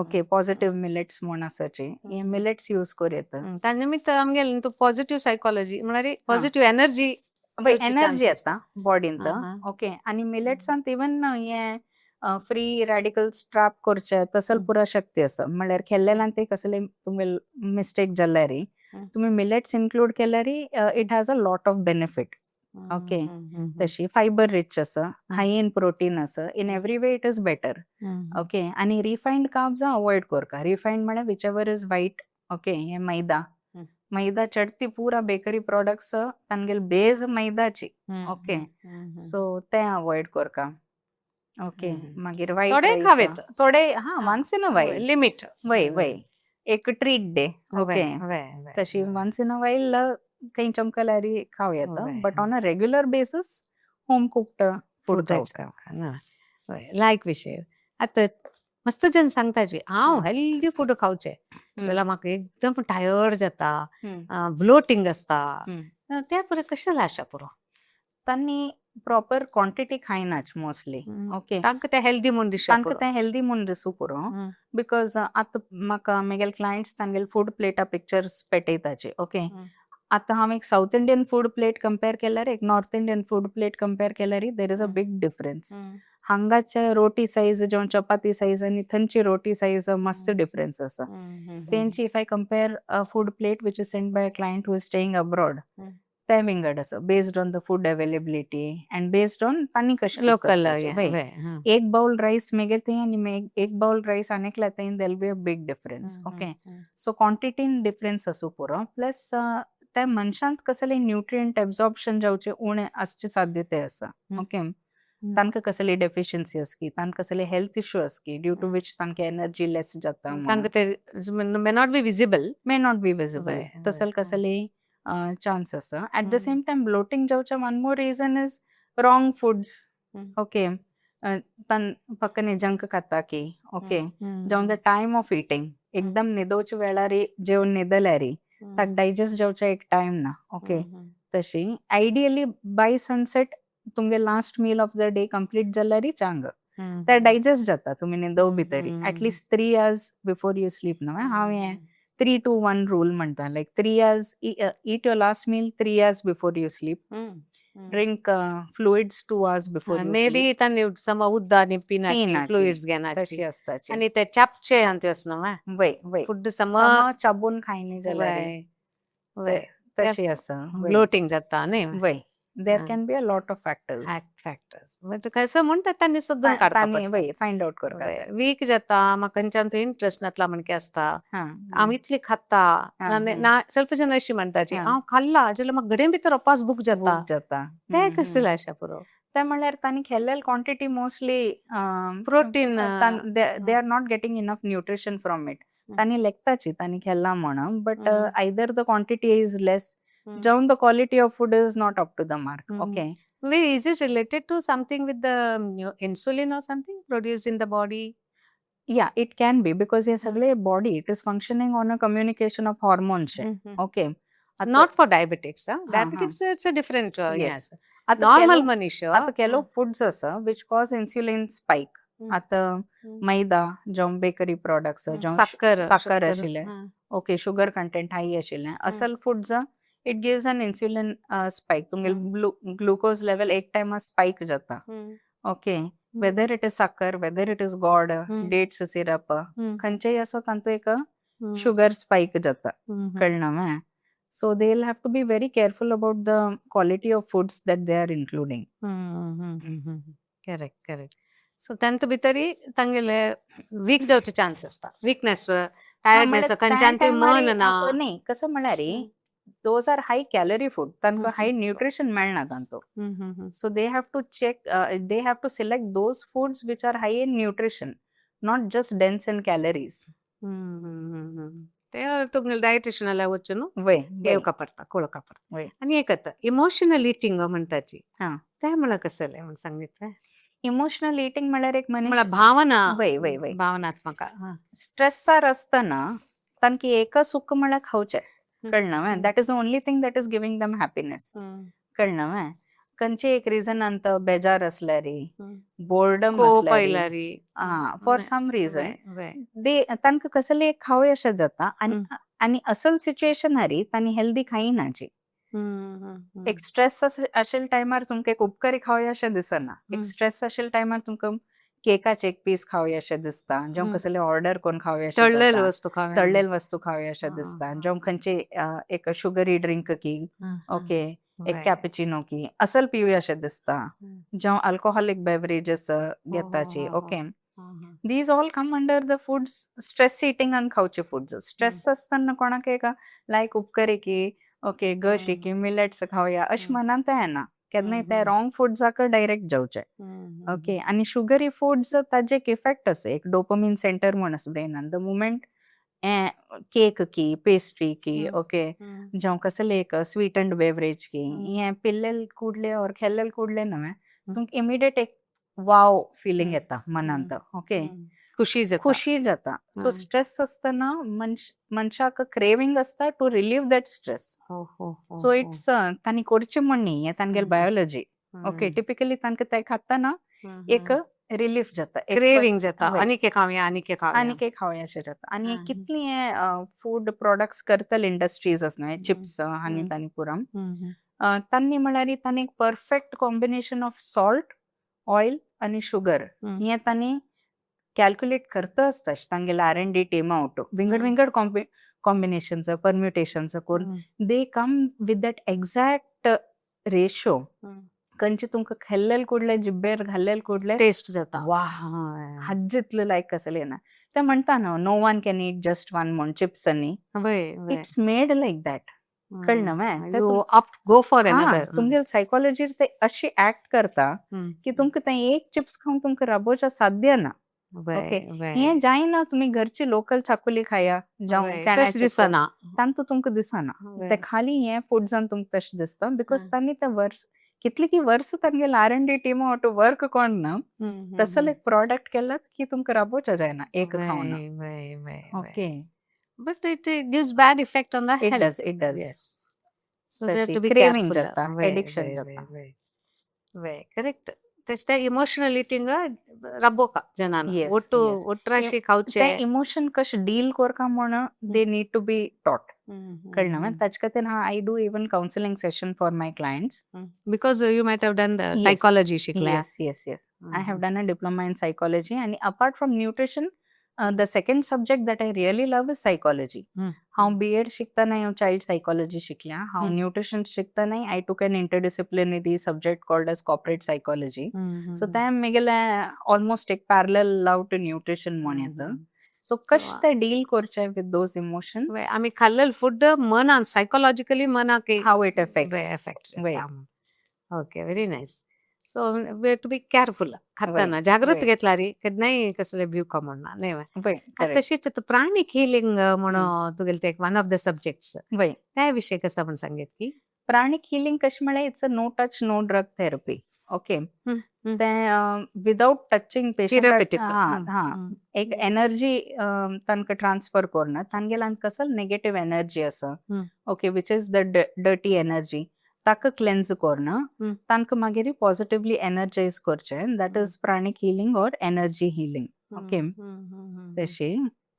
ओके, पॉझिटिव्ह मिलेट्स म्हूण आसाची, हे मिलेट्स यूज करूं येता. त्या निमित्त आमगेले तूं पॉझिटिव्ह सायकोलॉजी म्हळ्यार पॉझिटिव्ह एनर्जी. एनर्जी आसता बॉडींत. ओके, आनी मिलेट्सांत इवन हे फ्री रॅडिकल्स ट्रॅप करचे तसल पुरा शक्ती आसा. म्हणल्यार खेल्लेल्यान ते कसले तुमगे मिस्टेक जाल्यार, तुमी मिलेट्स इन्क्लूड केल्यार it has a lot of benefit, okay. तशी फायबर रिच आसा, हाय इन प्रोटीन आसा, in every way it is better, okay. आनी रिफायन्ड कार्ब्स अवॉयड करका. रिफायन्ड म्हळ्यार which ever is white, okay. हे मैदा, मैदा चडती पुरा बेकरी प्रोडक्ट्स तांगेल बेज मैदाची, okay. So ते avoid करका, ओके. मागीर व्हायट थोडे खावेत. थोडे, हा, once in a while. Limit. वय वय, एक ट्रीट डे, ओके. तशी वन्स इन अ वाईल काही चमकल्यारी खावं येता, but on a regular basis home cooked food. लायक विशय. आता मस्त जण सांगताची, हांव हेल्दी फूड खावचे जाल्यार म्हाका एकदम टायर्ड जाता, ब्लोटींग आसता. त्या पुरो कशें आशा पुरो? तांणी प्रॉपर क्वांटिटी खायनाच मोस्टली, ओके. तांकां ते हेल्दी म्हूण दिसता. तांकां ते हेल्दी म्हूण दिसू पुरो, because आतां म्हाका म्हगेले क्लायंट्स तांगेले फूड प्लेटा पिक्चर्स पेटयताचे, ओके. आतां हांव एक South Indian food plate compare केल्यार, एक North Indian food plate compare केल्यार there is a big difference. हांगाचे रोटी सायज जावं चपाती सायज आनी थंयची रोटी सायज मस्त डिफरन्स आसा. तेंची if I compare a food plate which is send by a client who is staying abroad, ते विंगड आसा, based on the food availability and based on तांणी कशें लोकल. एक बाउल रायस मेगे थंय आनी एक बाउल रायस आनीकल्या थंय there'll be a big difference, okay. So क्वॉन्टिटीन difference आसूं पुरो, प्लस त्या मनशांत कसले न्यूट्रियंट एब्झॉर्प्शन जावचे उणें आसचे साध्यते आसा, ओके. तांकां कसली डेफिशियन्सी आसकी, तांकां कसले हेल्थ इश्यू आसकी, ड्यू टू which तांकां एनर्जी लेस जाता. तांकां ते may not be visible. May not be visible. तसल कसले चान्स आसा. At the same time bloating जावचे one more reason is wrong foods, okay. तान पक्कने जंक खाता की, ओके, जावन the time of eating एकदम न्हिदोवच्या वेळार जेवन न्हिदल्यार ताका डायजेस्ट जावचे एक टायम ना, ओके. तशी आयडियली बाय सनसेट तुमगे last meal of the day complete जाल्यार चांग ते डायजेस्ट जाता. तुमी न्हिदव भितरी at least 3 hours before you sleep न्हय. हांव हें 3-2-1 रूल म्हणटा, like 3 hours, eat your last meal 3 hours before you sleep, drink fluids 2 hours before. May be तांणी सम उदक आनी पिनाची, फ्लुइड्स घेनाची. तशी आसताची. आनी ते चापचे आनी ते न्हय. वय वय. फूड सम चाबून खायनी जाल्यार तशी आसा. ब्लोटींग जाता न्ही. वय, there can be a lot of factors. Factors, but कसं म्हणटात तांणी सोदून काडपा. वय, फायंड आउट करता. वीक जाता, म्हाका खंयच्यान इंट्रस्ट नातला म्हणके आसता. हांव इतली खाता ना, स्वल्प जण अशी म्हणटाची, हांव खाल्ला जाल्यार म्हाका घडये भितर अपास भूक जाता. जाता. ते कसले आशा पुरो? ते म्हणल्यार तांणी खेल्ले quantity mostly protein. They are not getting enough nutrition from it. तांणी लेखताची तांणी खेल्ला म्हणून, but either the quantity is less जावन the quality of food is not up to the mark, okay. Is it related to something with the insulin or something produced in the body? Yeah, it can be, because हे सगळे body, it is functioning on a communication of hormones, okay. Not for diabetics, huh? Diabetics, it's a different yes. Normal मनुष्य. आता ಕೆಲವು foods आसा which cause insulin spike. आता मैदा जावं bakery products जावं साखर. साखर आशिल्ले, ओके, शुगर कंटेंट हाय आशिल्ले असल foods, it gives an insulin spike. तुमगे ग्लुकोज लेवल एक टायमा स्पाइक जाता, ओके. वेदर it is साखर, वेदर it is गॉड, डेट्स सिरप, खंयचेय असो तांतू एक शुगर स्पाइक जाता, कळना मग. So they will have to be very careful about the quality of foods that they are including. Correct correct. So तांत भितरी तांगेले वीक जावचे चान्स आसता, विकनेस, टायर्डनेस, खंयच्यान ते मन ना. न्ही, कसं म्हळ्यार those are high calorie food, तांकां हाय न्यूट्रिशन मेळना तांचो. So they have to check, they have to select those foods which are high in nutrition, not just dense in calories. ते तुमगे डायटिशियनाला वचून वय येवका पडटा, कळोवका पडटा. वय. आनी एक इमोशनल इटिंग म्हणटाची, ते म्हळ्यार कसलें म्हण सांगितलें? इमोशनल इटिंग म्हळ्यार एक मनीस म्हळ्यार भावना. वय वय वय. भावनात्मक. स्ट्रेसार आसतना तांकी एक सुख म्हळ्यार खावचें, कळना? That is the only thing that is giving them happiness. कळना न्हय? खंयचे एक रिजनान तो बेजार आसल्यारी, बोर्डम कोप आसल्यारी, आयल्यारी. आं, फॉर सम रिजन वय वय दे तांकां कसलें एक खावया अशें जाता आनी आनी असल सिच्युएशनारी तांणी हेल्दी खायना जी. एक स्ट्रेस आशिल्ल्या टायमार तुमकां एक उपकारी खावया अशें दिसना. एक स्ट्रेस आशिल्ल्या टायमार तुमकां केकाचे एक पीस खावया अशें दिसता, जावं कसलें ऑर्डर करून खावया अशें तळलेले जाता, वस्तू खावया. तळलेले वस्तू खावया अशें दिसता, जावं खंयचे एक शुगरी ड्रिंक की, ओके, एक कॅपुचिनो की असल पिवया अशें दिसता, जावं अल्कोहोलीक beverages घेताची, okay. These all come under the foods stress eating आनी खावचे फुड्स. स्ट्रेस आसतना कोणाक एक लायक उपकारी की, ओके, गशी की मिलेट्स खावया अशें मनांत येना केन्नाय, ते रॉंग फुड्साक डायरेक्ट जावचे, ओके. आनी शुगरी फुड्स ताजे एक इफेक्ट आसा, एक डोपमीन सेंटर म्हूण आसा ब्रेनान. The moment cake की, पेस्ट्री की, ओके, जावं कसलें एक स्वीटन्ड बेवरेज की हें पिल्लेल कुडले ऑर खेल्लेल कुडले न्हय, तुमकां इमिडिएट एक वाव फिलींग येता मनांत, ओके. खुशी जाता. खुशी जाता. सो स्ट्रेस आसतना मनशाक क्रेविंग आसता टू रिलीव that stress. हो हो हो सो it's तांणी करचें म्हण न्ही, हें तांगेलें बायोलॉजी, ओके. टिपिकली तांकां ते खातना एक रिलीफ जाता, एक क्रेविंग जाता. वय. आनीक एक खावया, आनीक एक खावया. आनीक एक खावया अशें जाता. आनी कितली हे फूड प्रोडक्ट्स करतले इंडस्ट्रीज आसा न्हय, चिप्स आनी तांणी पुरा, तांणी म्हळ्यार तांणी एक perfect combination of salt, oil आनी शुगर हें तांणी कॅल्क्युलेट करता आसता. तांगेले R&D टीमा out विंगड विंगड कॉम्बिनेशन्स, परम्युटेशन्स करून they come with that exact ratio, खंयचे तुमकां खाल्लेल कुडले, जिब्बेर घाल्लेल कुडले टेस्ट जाता. वा, हाजे इतलो लायक कसलें ना. ते म्हणटा न्हू, no one can eat just one म्हूण चिप्सांनी. वय वय it's made like that, कळना मरे? You opt go for another. तुमगेले सायकोलॉजीर ते अशी ऍक्ट करता की तुमकां ते एक चिप्स खावन तुमकां राबोवच्या साध्य ना, ओके. हें जायना, तुमी घरची लोकल चाकोली खाया जावं तशें दिसना. तांतू तुमकां दिसना. ते खाली हें फुड्सान तुमकां तशें दिसता, because तांणी ते वर्स कितली की वर्स तांगेले R&D team work कोण ना तसले एक प्रॉडक्ट केलात की तुमकां राबोवच्या जायना एक खावन. वय वय okay. But it gives bad effect on the it health. Does, it does. Yes. So we have तशी to be craving careful. जाता, एडिक्शन जाता. वय, करेक्ट. तशें ते इमोशनल इटिंग राबोवका जनान ಒಟ್ಟು ಒಟ್ರಾಶಿ खावचे. ते इमोशन कशें डील करका म्हण they need to be taught, कळना? ताचे खातीर हांव I do even counselling session for my clients. Because you might have done the psychology शिकल्या. Yes, I have done a diploma in psychology and apart from nutrition, the second subject that I really love is psychology. हांव B Ed शिकतना हांव child psychology शिकल्या. हांव nutrition शिकतना I took an interdisciplinary subject called as corporate psychology. So तें म्हगेलें almost एक parallel love two nutrition म्हण येता. सो कशें ते डील करचें विथ those emotions. आमी खाल्लेल फूड मनान, सायकोलॉजिकली मनाक how it affects. Effect. Okay, very nice. So we to be careful खाताना, जागृत घेतला रे केन्नाय कसले भिवका म्हणना न्हय. तशीच आतां प्राणीक हिलिंग म्हणून तुगेले ते वन ऑफ the subjects, त्या विशय कसं म्हण सांगेत की? प्राणिक हिलिंग कशें म्हळ्यार it's a no touch, no drug therapy, okay. तें विदाउट टचिंग पेशंट. थेरप्युटीक. हा, एक एनर्जी तांकां ट्रान्सफर करना. तांगेल्यान कसल नेगेटिव्ह एनर्जी आसा, okay, which is the dirty energy, ताका क्लेन्ज करना, तांकां मागीर पॉझिटिव्हली एनर्जायज करचें. That is pranic healing or energy healing, okay. तशी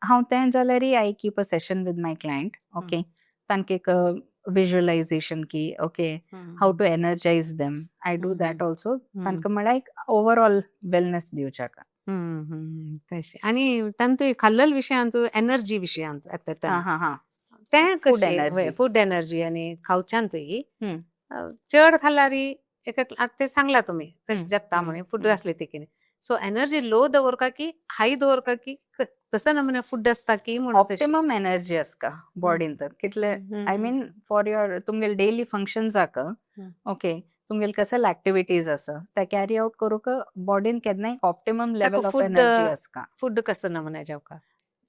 हांव तें जाल्यार I keep a session with my client, okay. तांकां एक विज्युअलायझेशन की, okay, how to energize them, I do that also. तांकां म्हळ्यार एक ओवरऑल वेलनेस दिवच्याक. तशें आनी तांतू खाल्लेल विशयांत, एनर्जी विशयांत येता. हा हा तें फूड कशें? एनर्जी. फूड एनर्जी आनी खावच्यांतूय चड खाल्यार एक आतां तें सांगला तुमी तशें जाता म्हण फूड आसले ते कितें, सो एनर्जी लो दवरका की हाय दवरका की तसो नमुने फूड आसता की म्हणून तशें. ऑप्टिमम एनर्जी आसता बॉडींत कितले, I mean for your तुमगेले डेली फंक्शन्साक, ओके, तुमगेले कसले ऍक्टिव्हिटीज आसा ते कॅरी आउट करूंक बॉडीन केन्नाय optimum level of food, energy आसता. फूड कसो नमुने जेवका?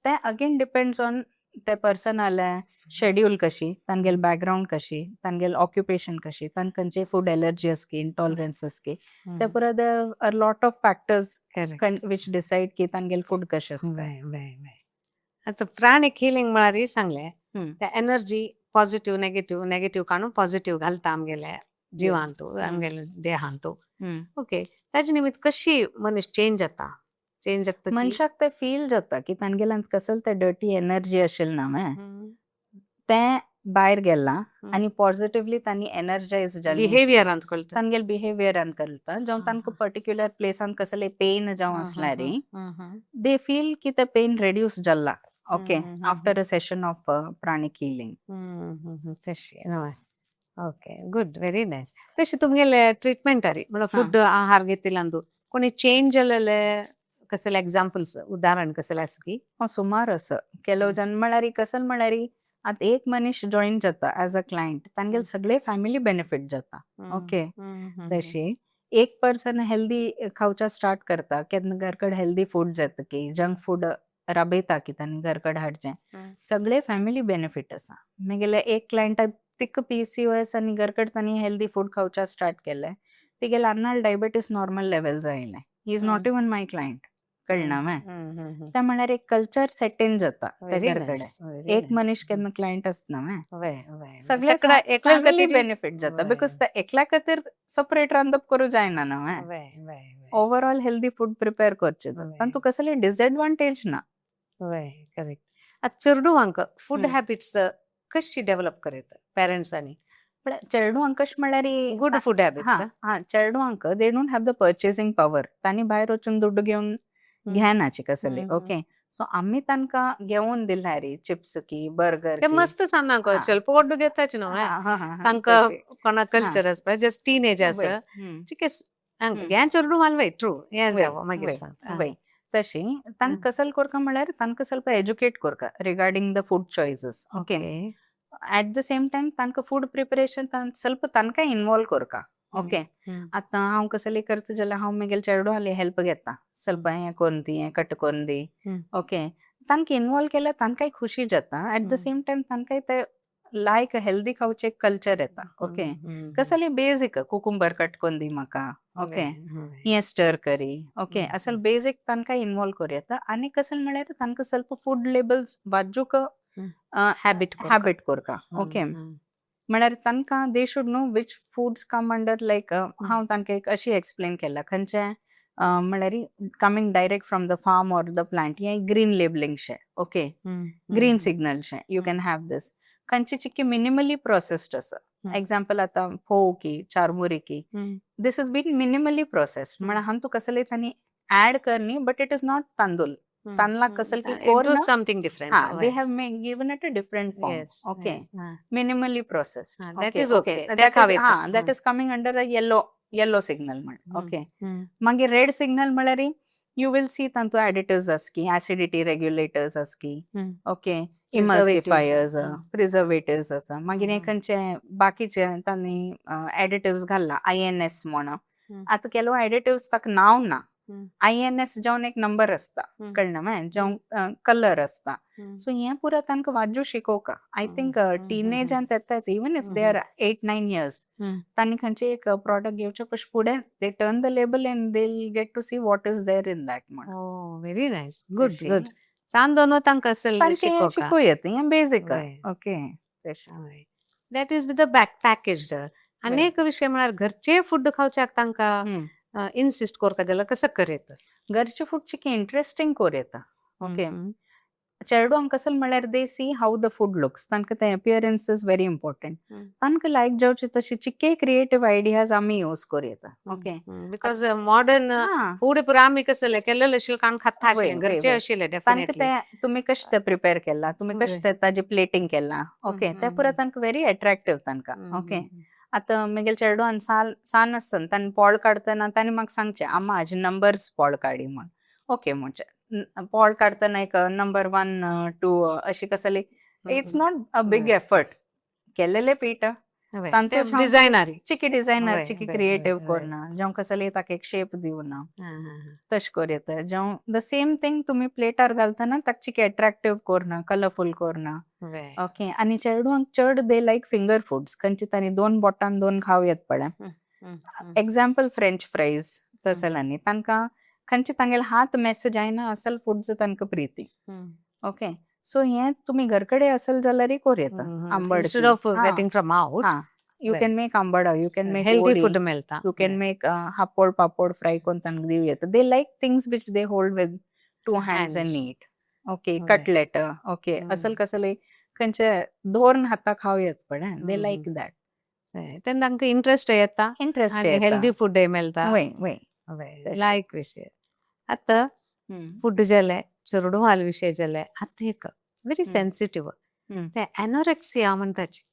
ते अगेन डिपेंड्स ऑन ते पर्सनाले शेड्यूल कशी, तांगेले बॅकग्राऊंड कशी, तांगेले ऑक्युपेशन कशी, तांकां खंयचे फूड एलर्जी आसकी, इंटॉलरन्स आसकी, ते पुरा there are lot of factors which decide की तांगेले फूड कशें आसता. वय वय वय आतां प्राणीक हिलिंग म्हळ्यार सांगलें, ते एनर्जी पॉझिटिव्ह, नेगेटिव्ह, नेगेटिव्ह काडून पॉझिटिव्ह घालता आमगेले. जिवांतू, आमगेले देहांतू. ओके, ताजे निमित्त कशी मनीस चेंज जाता, चेंज जाता की- मनशाक ते फील जाता की तांगेल्यान कसल ते डर्टी एनर्जी आशिल्लें ना तें भायर गेलां आनी पॉझिटिव्हली तांणी एनर्जायज जाली. बिहेवियरांत कळटा. तांगेले बिहेवियरान कळटा. जावं तांकां पर्टिक्युलर प्लेसान कसले पेन जावं आसल्यार they feel की ते पेन रिड्यूस जाला, okay, after a session of pranic healing. तशी, ओके, गुड, व्हेरी नायस. तशी तुमगेले ट्रिटमेंटारी म्हणल्यार फूड आहार घेतिल्यांतू कोणी चेंज जालेले कसले एग्जाम्पल्स, उदाहरण कसले आसा की? सुमार आसा. ಕೆಲವು जन म्हळ्यार कसल म्हळ्यार आतां एक मनीस जॉईन जाता एज अ क्लायंट, तांगेले सगळे फॅमिली बेनिफीट जाता, ओके. तशी एक पर्सन हेल्दी खावच्या स्टार्ट करता, केन्ना घरकड हेल्दी फूड जाता की जंक फूड राबयता की तांणी घरकड हाडचें, सगळे फॅमिली बेनिफीट आसा. मागीर एक क्लायंटाक तिका पीसीओएस आनी घरकड तांणी हेल्दी फूड खावच्या स्टार्ट केलें, तिगेले अन्नाल डायबेटीस नॉर्मल लेवल आयलें. He is not even my client, कळना मॅ? ते म्हळ्यार एक कल्चर सेट इन जाता ते घरकडे. एक मनीस केन्ना क्लायंट आसना मॅ, सगळे फॅमिली बेनिफीट जाता, because ते एकल्या खातीर सेपरेट रांदप करूं जायना ना मॅ. ओवरऑल हेल्दी फूड प्रिपेअर करचें, तातूंत कसले डिसएडवांटेज ना. वय, करेक्ट. आतां चेडवांक फूड हॅबिट्स कशी डेव्हलप करीत पेरंट्सांनी? पण चेडवांक कशें म्हळ्यार गुड फूड हॅबिट्स. हा, चेडवांक they don't have the purchasing power. तांणी भायर वचून दुड्डू घेवन घेनाची कसले, ओके. सो आमी तांकां घेवन दिल्यार चिप्स की बर्गर ते मस्त सामना चल पोट घेताच न्हू तांकां. कोणा कल्चर आसता, जस्ट टीनेज आसा, ठीक आहे. हें चेडूं मालवय ट्रू हें जावं मागीर सांगता. तशी तांकां कसल करका म्हळ्यार तांकां ಸ್ವಲ್ಪ एज्युकेट करका regarding the food choices, okay. At the same time तांकां फूड प्रिपरेशन ಸ್ವಲ್ಪ तांकां इन्वॉल्व करका, ओके. आतां हांव कसली करता जाल्यार हांव मागीर चेडवाली हेल्प घेता, ಸ್ವಲ್ಪ हें करून दी, हें कट करून दी, ओके. तांकां इन्वॉल्व केल्यार तांकांय खुशी जाता. एट the same time तांकांय ते लायक हेल्दी खावचें कल्चर येता, ओके. कसले बेजीक कुकुंबर कट करून दी म्हाका, ओके, हें स्टर करी, ओके, असल बेजीक तांकां इन्वॉल्व करूं येता. आनी कसल म्हळ्यार तांकां ಸ್ವಲ್ಪ फूड लेबल्स बाजूक हॅबिट. हॅबिट करका, ओके. म्हळ्यार तांकां they should know which foods come under, like हांव तांकां एक अशी एक्सप्लेन केला, खंयचे म्हळ्यार coming direct from the farm or the plant हें ग्रीन लेबलिंग शे, ओके, ग्रीन सिग्नल शे, you can have this. खंयची चिक्की मिनिमली प्रोसेस्ड आसा, एग्जाम्पल आतां फोव की चारमुरी की, this is been minimally processed, म्हळ्यार हांव तुका कसले तांणी ऍड करनी, बट it is not तांदूळ तांदळाक कसल की do something different. हा, they have given it a different form, okay, minimally processed. That is okay. That is, हा, that is coming under the yellow signal म्हण, ओके. मागीर red signal म्हळ्यार you will see तांतू additives आसकी, acidity regulators आसकी, okay, emulsifiers, preservatives आसा. मागीर खंयचे बाकीचे तांणी एडिटिव्स घाल्ला, आयएनएस म्हणून. आतां ಕೆಲವು एडिटिव्स ताका नांव ना, आयएनएस जावन एक नंबर आसता, कळना मॅ, जावं कलर आसता. सो हें पुरा तांकां वाजू शिकोवका. I think टिनेजान येता, even if they are 8-9 years, तांणी खंयचे एक प्रॉडक्ट घेवचे पयशे फुडें they turn the label and they get to see what is there in that म्हण. Very nice, good good. सान दोनो तांकां शिकोवका येता हें basic, okay. That is with the back package. आनी एक विशय म्हळ्यार घरचे फूड खावच्याक तांकां इन्सिस्ट करता जाल्यार कसं करीत? घरचे फूड चिकी इंट्रस्टिंग कोर येता, ओके. चेडवांक कसल म्हळ्यार they see how the food looks, तांकां ते अपियरन्स is very important. तांकां लायक जावचे तशी चिके क्रिएटिव्ह आयडियाज आमी यूज करूं येता, ओके. Because modern food पुरा आमी कसले केलेले आशिल्लें कारण खाता आशिल्लें, घरचे आशिल्ले. तांकां ते तुमी कशें ते प्रिपेर केला, तुमी कशें ते ताजे प्लेटिंग केला, ओके, ते पुरा तांकां व्हेरी अट्रॅक्टिव्ह तांकां, ओके. आतां म्हगेले चेडवान सान आसतना ताणें पोळ काडटना ताणें म्हाका सांगचें, आम्मा हाजे नंबर्स पोळ काडी म्हण, ओके. म्हणजे पोळ काडटना एक नंबर 1 2 अशी कसली, it's not a big effort, केलेले पीठ. डिझायनर. चिकी डिझायनर, चिकी क्रिएटिव्ह करणं, जावं कसले ताका एक शेप दिवन तशें करूं येता. जावं the same thing तुमी प्लेटार घालतना ताका चिकी अट्रॅक्टिव्ह करणं, कलरफूल करणं, ओके. आनी चेडवांक चड they like finger foods, खंयचे तांणी दोन बोटान दोन खावं येत पळय, एग्जाम्पल फ्रेंच फ्रायज तसल्यांनी तांकां खंयचे तांगेले हात मेस जायना असल फूड्स तांकां प्रिती, ओके. सो हें तुमी घर कडेन असल जाल्यारय करूं येता. आंबट from out. You can make आंबाडा, you can make healthy वडी, फूड मेळटा. You can make हापोड पापोड फ्राय करून तांकां दिवं येता. They like things which they hold with two hands and hands. Eat. Okay, cutlet, okay, असल कसले खंयचे दोन हाता खावं येत पण they like that. तेन्ना तांकां इंट्रस्ट येता. इंट्रस्ट. हेल्दी फूड मेळटा. वय वय तशें. लायक विशय. आतां फूड जालें, चेडवाल विशय जाले, आतां एक व्हेरी सेन्सिटीव ते एनोरेक्सिया म्हणटाची.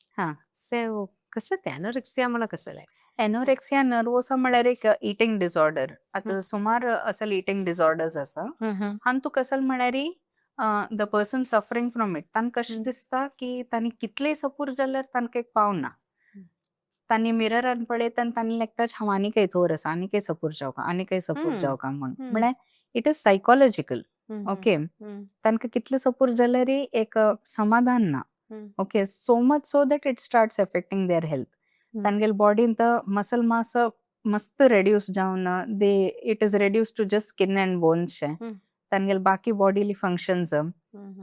ते कसं ते एनोरेक्सिया म्हणा कसं? एनोरेक्सिया नर्वोसा म्हळ्यार एक इटिंग डिसऑर्डर. आतां सुमार असल इटिंग डिसऑर्डर्स आसा. हांतू कसल म्हळ्यार the person suffering from it, तांकां कशें दिसता की तांणी कितलेय सपूर जाल्यार तांकां एक पावना. तांणी मिररान पळयता आनी तांणी लेखता, हांव आनी थोर आसा, आनी सपूर जावका, आनी सपूर जावका म्हूण. म्हळ्यार it is psychological, okay. तांकां कितले सपूर जाल्यारय एक समाधान ना. Okay, so much so that it starts affecting their health. तांगेले बॉडीन मसल मास मस्त रेड्यूस जावन they it is reduce to just skin and bones. तांगेले बाकी बॉडीली फंक्शन्स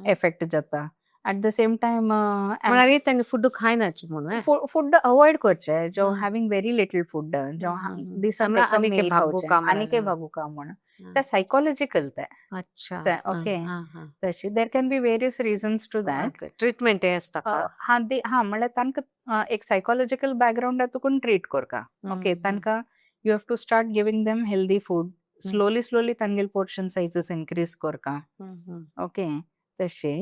एफेक्ट जाता. ऍट the same time म्हळ्यार तांणी फूड खायनाच म्हणून. फूड अवॉइड करचे, जो हॅविंग व्हेरी लिटल फूड, जो दिसान आनी भागूका. आनी भागूका म्हण. ते सायकोलॉजिकल ते. ओके, तशी there can be various reasons to that. Treatment आसता? हा हा, म्हळ्यार तांकां एक सायकोलॉजिकल बॅकग्राउंड तुकून ट्रीट करका. ओके, तांकां you have to start giving them healthy food slowly slowly, तांगेले पोर्शन सायझीस इन्क्रीज करका. ओके, तशे.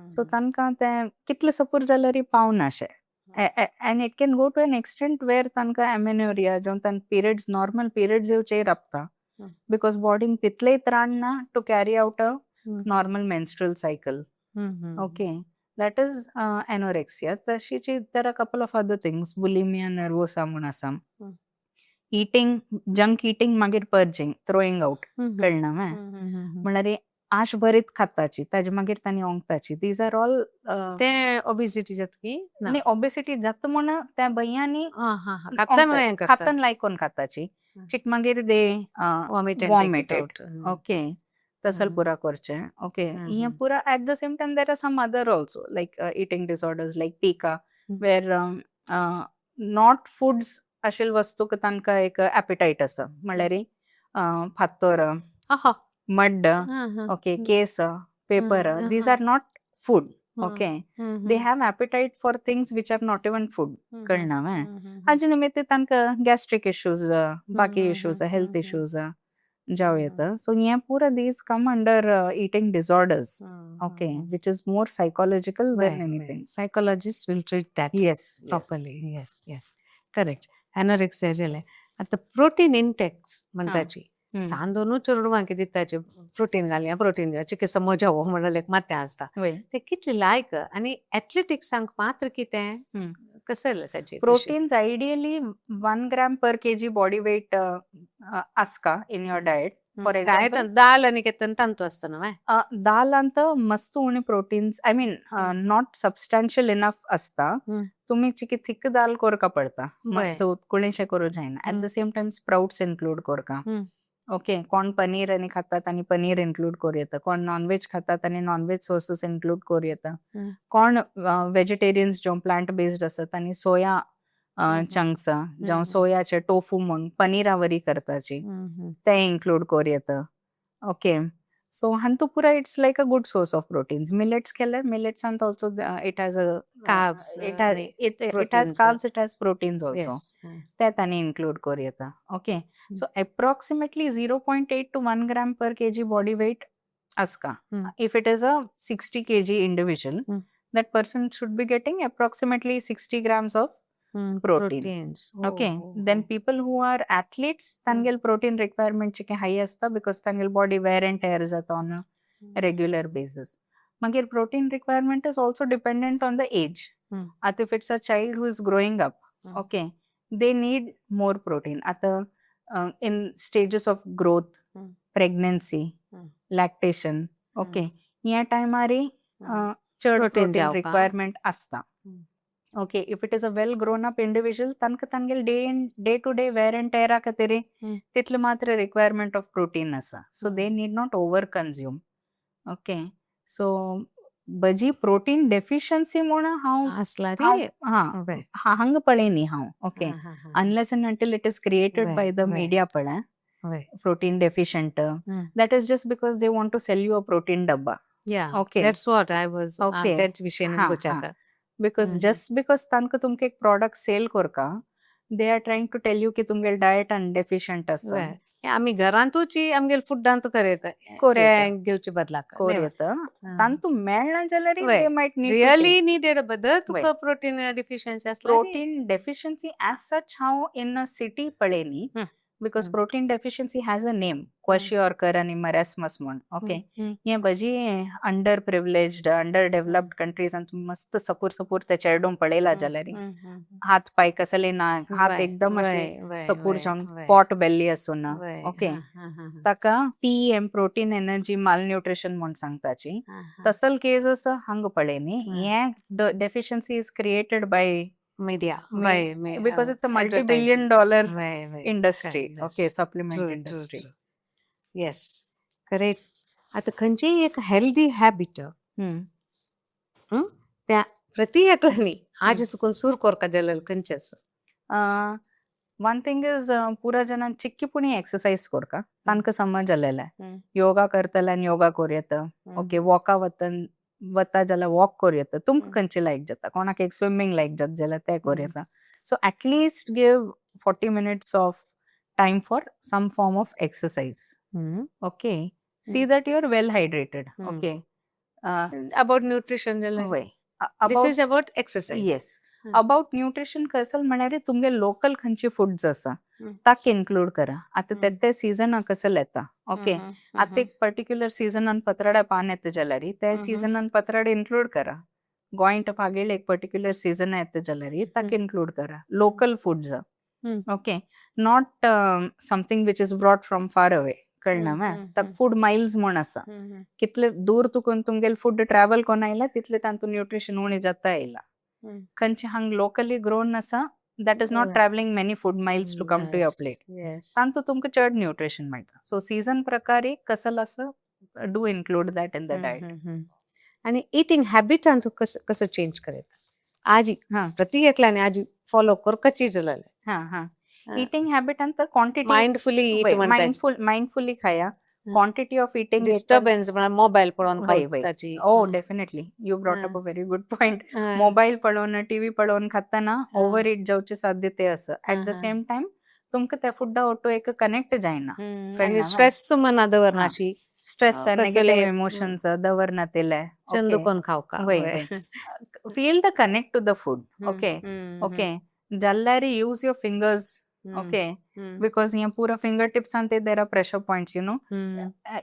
सो तांकां ते कितले सपूर जाल्यार पावना अशें, and it can go to an extent where तांकां एमेनोरिया जावं तांकां पिरियड्स, नॉर्मल पिरियड्स येवचे राबता, because बॉडीन तितलेय त्राण ना to carry out a normal menstrual cycle. Okay, that is anorexia. तशीची there are couple of other things. Bulimia nervosa म्हूण आसा. Eating, junk eating, मागीर पर्जिंग, थ्रोइंग आउट. कळना मॅ? म्हळ्यार आश भरीत खाताची, ताजे मागीर तांणी ओंकताची. These are all ते ओबिसिटी जातकी? आनी ओबेसिटी जाता म्हूण त्या भंयानी खातान. खातान लायकोन खाताची. चिक मागीर दे वॉमिट. वॉमिट. ओके, तसल पुरा करचें. ओके, हें पुरा. At the same time, there are some other also like eating disorders like pica, where not foods अशेल वस्तूक तांकां एक एपिटायट आसा. म्हळ्यार फातर, mud, okay, case, paper, these are not food. Okay, they have appetite for things which are not even food. कळना मॅ? हाजे निमित्त तांकां गॅस्ट्रीक इश्यूज, बाकी इश्यूज, हेल्थ इश्यूज जावं येता. सो हें पुरा these come under eating disorders, okay, which is more psychological than anything. Psychologist will treat that properly. Yes, correct. Anorexia जालें. आतां प्रोटीन इंटेक्स म्हणटाची. सांदोनू चेडवांक दिताचे, प्रोटीन घालया, प्रोटीन घाल, चिकित्सा मजा हो म्हणून एक माथ्या आसता. ते कितले लायक आनी एथलेटिक्सांक मात्र कितें कसं ताची? Proteins ideally 1 gram per kg body weight आसका in your diet. For example, दाल आनी कितें तांतू आसता न्हय? दालांत मस्त उणे proteins, I mean, not substantial enough आसता. तुमी चिकी थिक दाल करका पडता, मस्त उतकुळेशें करूं जायना. At the same time, sprouts include करका. ओके, कोण पनीर आनी खातात आनी पनीर इन्क्लूड करूं येता. कोण नॉनव्हेज खातात आनी नॉनव्हेज सोर्सीस इन्क्लूड करूं येता. कोण वेजिटेरियन्स जो प्लांट बेस्ड आसत आनी सोया चंक्स जावं सोयाचे टोफू म्हूण पनीरा वरी करताची, ते इन्क्लूड करूं येता. ओके, सो हांतू पुरा it's like a good source of proteins. Millets केल्यार मिलेट्सांत also it has a carbs. It has carbs, it has proteins also. ते तांणी इन्क्लूड करूं येता. Okay, so approximately 0.8 to 1 gram per kg body weight आसका. If it is a 60 kg individual, that person should be getting approximately 60 grams of protein. Proteins. Okay, then people who are athletes, तांगेल protein requirement चिके हाय आसता, because तांगेल body wear and tear जाता on a regular basis. मागीर protein requirement is also dependent on the age. आतां if it's a child who is growing up, okay, they need more protein. आतां in stages of growth, pregnancy, lactation, okay, ह्या टायमारी चड protein protein जावपा. Requirement आसता. Okay, if it is a well grown up individual, तांकां तांगेले day in day to day wear and टेरा खातीर तितले मात्र रिक्वायरमेंट ऑफ प्रोटीन आसा. So they need not over consume. Okay, so bhaji protein deficiency म्हूण हांव आसला हांव रे. हा वय. हांगा पळयनी हांव, ओके, हा, हा, हा. Unless and until it is created by the media पळय protein deficient, that is just because they want to sell you a protein डब्बा. Yeah, okay. That's what I was okay. त्याच विशयी हा, हा. विचारता. Because just because तांकां तुमकां एक प्रॉडक्ट सेल करका, they are trying to tell you की तुमगेले डायट आनी डेफिशियंट आसा. वय. आमी घरांतूच आमगेले फुडांत करयता. कोर येता. ते घेवचे बदलाक. कोर येता. तांतू मेळना जाल्यार they might need to really needed बदल तुका वय. प्रोटीन डिफिशियन्सी आसल्यार. प्रोटीन डेफिशियन्सी एज सच हांव इन अ सिटी पळयनी, because protein deficiency has a name, kwashiorkor आनी मरॅस्मस म्हूण, ओके. हे भजी अंडर प्रिविलेज्ड, अंडर डेव्हलप्ड कंट्रीजान तुमी मस्त सपूर सपूर ते चेडूं पळयला जाल्यार हात पाय कसले ना, हात एकदम अशे सपूर जावन पॉट बेल्ली आसून, ओके, ताका पीईएम, प्रोटीन एनर्जी मालन्यूट्रिशन म्हूण सांगताची. तसल केस आसा हांगा पळयनी. हे deficiency is created by media, because it's a multi billion dollar industry, okay, supplement industry. Yes, correct. आता खंयचीय एक हेल्दी हॅबिट त्या प्रति एकल्यानी आज सुकून सूर कोरका जाल्यार खंयचे आसा? वन थिंग is, पुरा जणां चिक्कीपुणी एक्सरसाइज करका. तांकां समज जालेलें, योगा करतल्यान योगा करूं येता, ओके, वॉका वतन वता जाल्यार वॉक करूं येता. तुमकां खंयचे लायक जाता, कोणाक एक स्विमींग लायक जाता जाल्यार ते करूं येता. So at least give 40 minutes of time for some form of exercise, okay. See that you are well hydrated, okay. About nutrition जाल्यार? वय. This is about exercise. Yes. About nutrition कसल म्हळ्यार तुमगे लोकल खंयचे फुड्स आसा ताका include करा. आतां ते ते सिजना कसल येता, ओके. आतां एक पर्टिक्युलर सिजनान पत्राड्या पान येता जाल्यार त्या सिजनान पत्राडे इन्क्लूड करा. गोंयट पागेळ एक पर्टिक्युलर सिजन येता जाल्यार ताका इन्क्लूड करा, local foods, okay, not something which is brought from far away. कळना मॅ? ताका फूड मायल्स म्हूण आसा. कितले दूर तुका तुमगेले फूड ट्रॅवल कोन्न आयला, तितले तांतून न्यूट्रिशन उणें जाता आयला. खंयचे हांग लोकली ग्रोन आसा, that is not travelling many food miles to come to your plate. तांतू तुमकां चड न्यूट्रिशन मेळटा. सो सीजन प्रकारे कसल आसा, do include that in the diet. आणि इटिंग हॅबिटान तूं कसं कसं चेंज करता आजी प्रति एकल्याने आजी फॉलो करकाची जाल्यार? हा हा इटिंग हॅबिट अंत क्वांटिटी माइंडफुली it म्हणटा. माइंडफुली खाया, क्वांटिटी ऑफ इटिंग. डिस्टर्बन्स म्हळ्यार मोबायल पळोवन वय, वय. खावची. Oh, definitely, you brought up a very good point. Mobile पळोवन, टीव्ही पळोवन खाताना ओवर it जावचे साध्यते आसा. ऍट the same time तुमकां त्या फुडा ओटो एक कनेक्ट जायना. आणि स्ट्रेस मना दवरना अशी. स्ट्रेस, कसले नेगेटिव्ह इमोशन्स दवरना तेले. चंद कोण खावका. वय, feel the connect to the food, okay. Okay जाल्यार use your fingers, okay, because हे पुरा फिंगर टिप्स ते there are pressure points.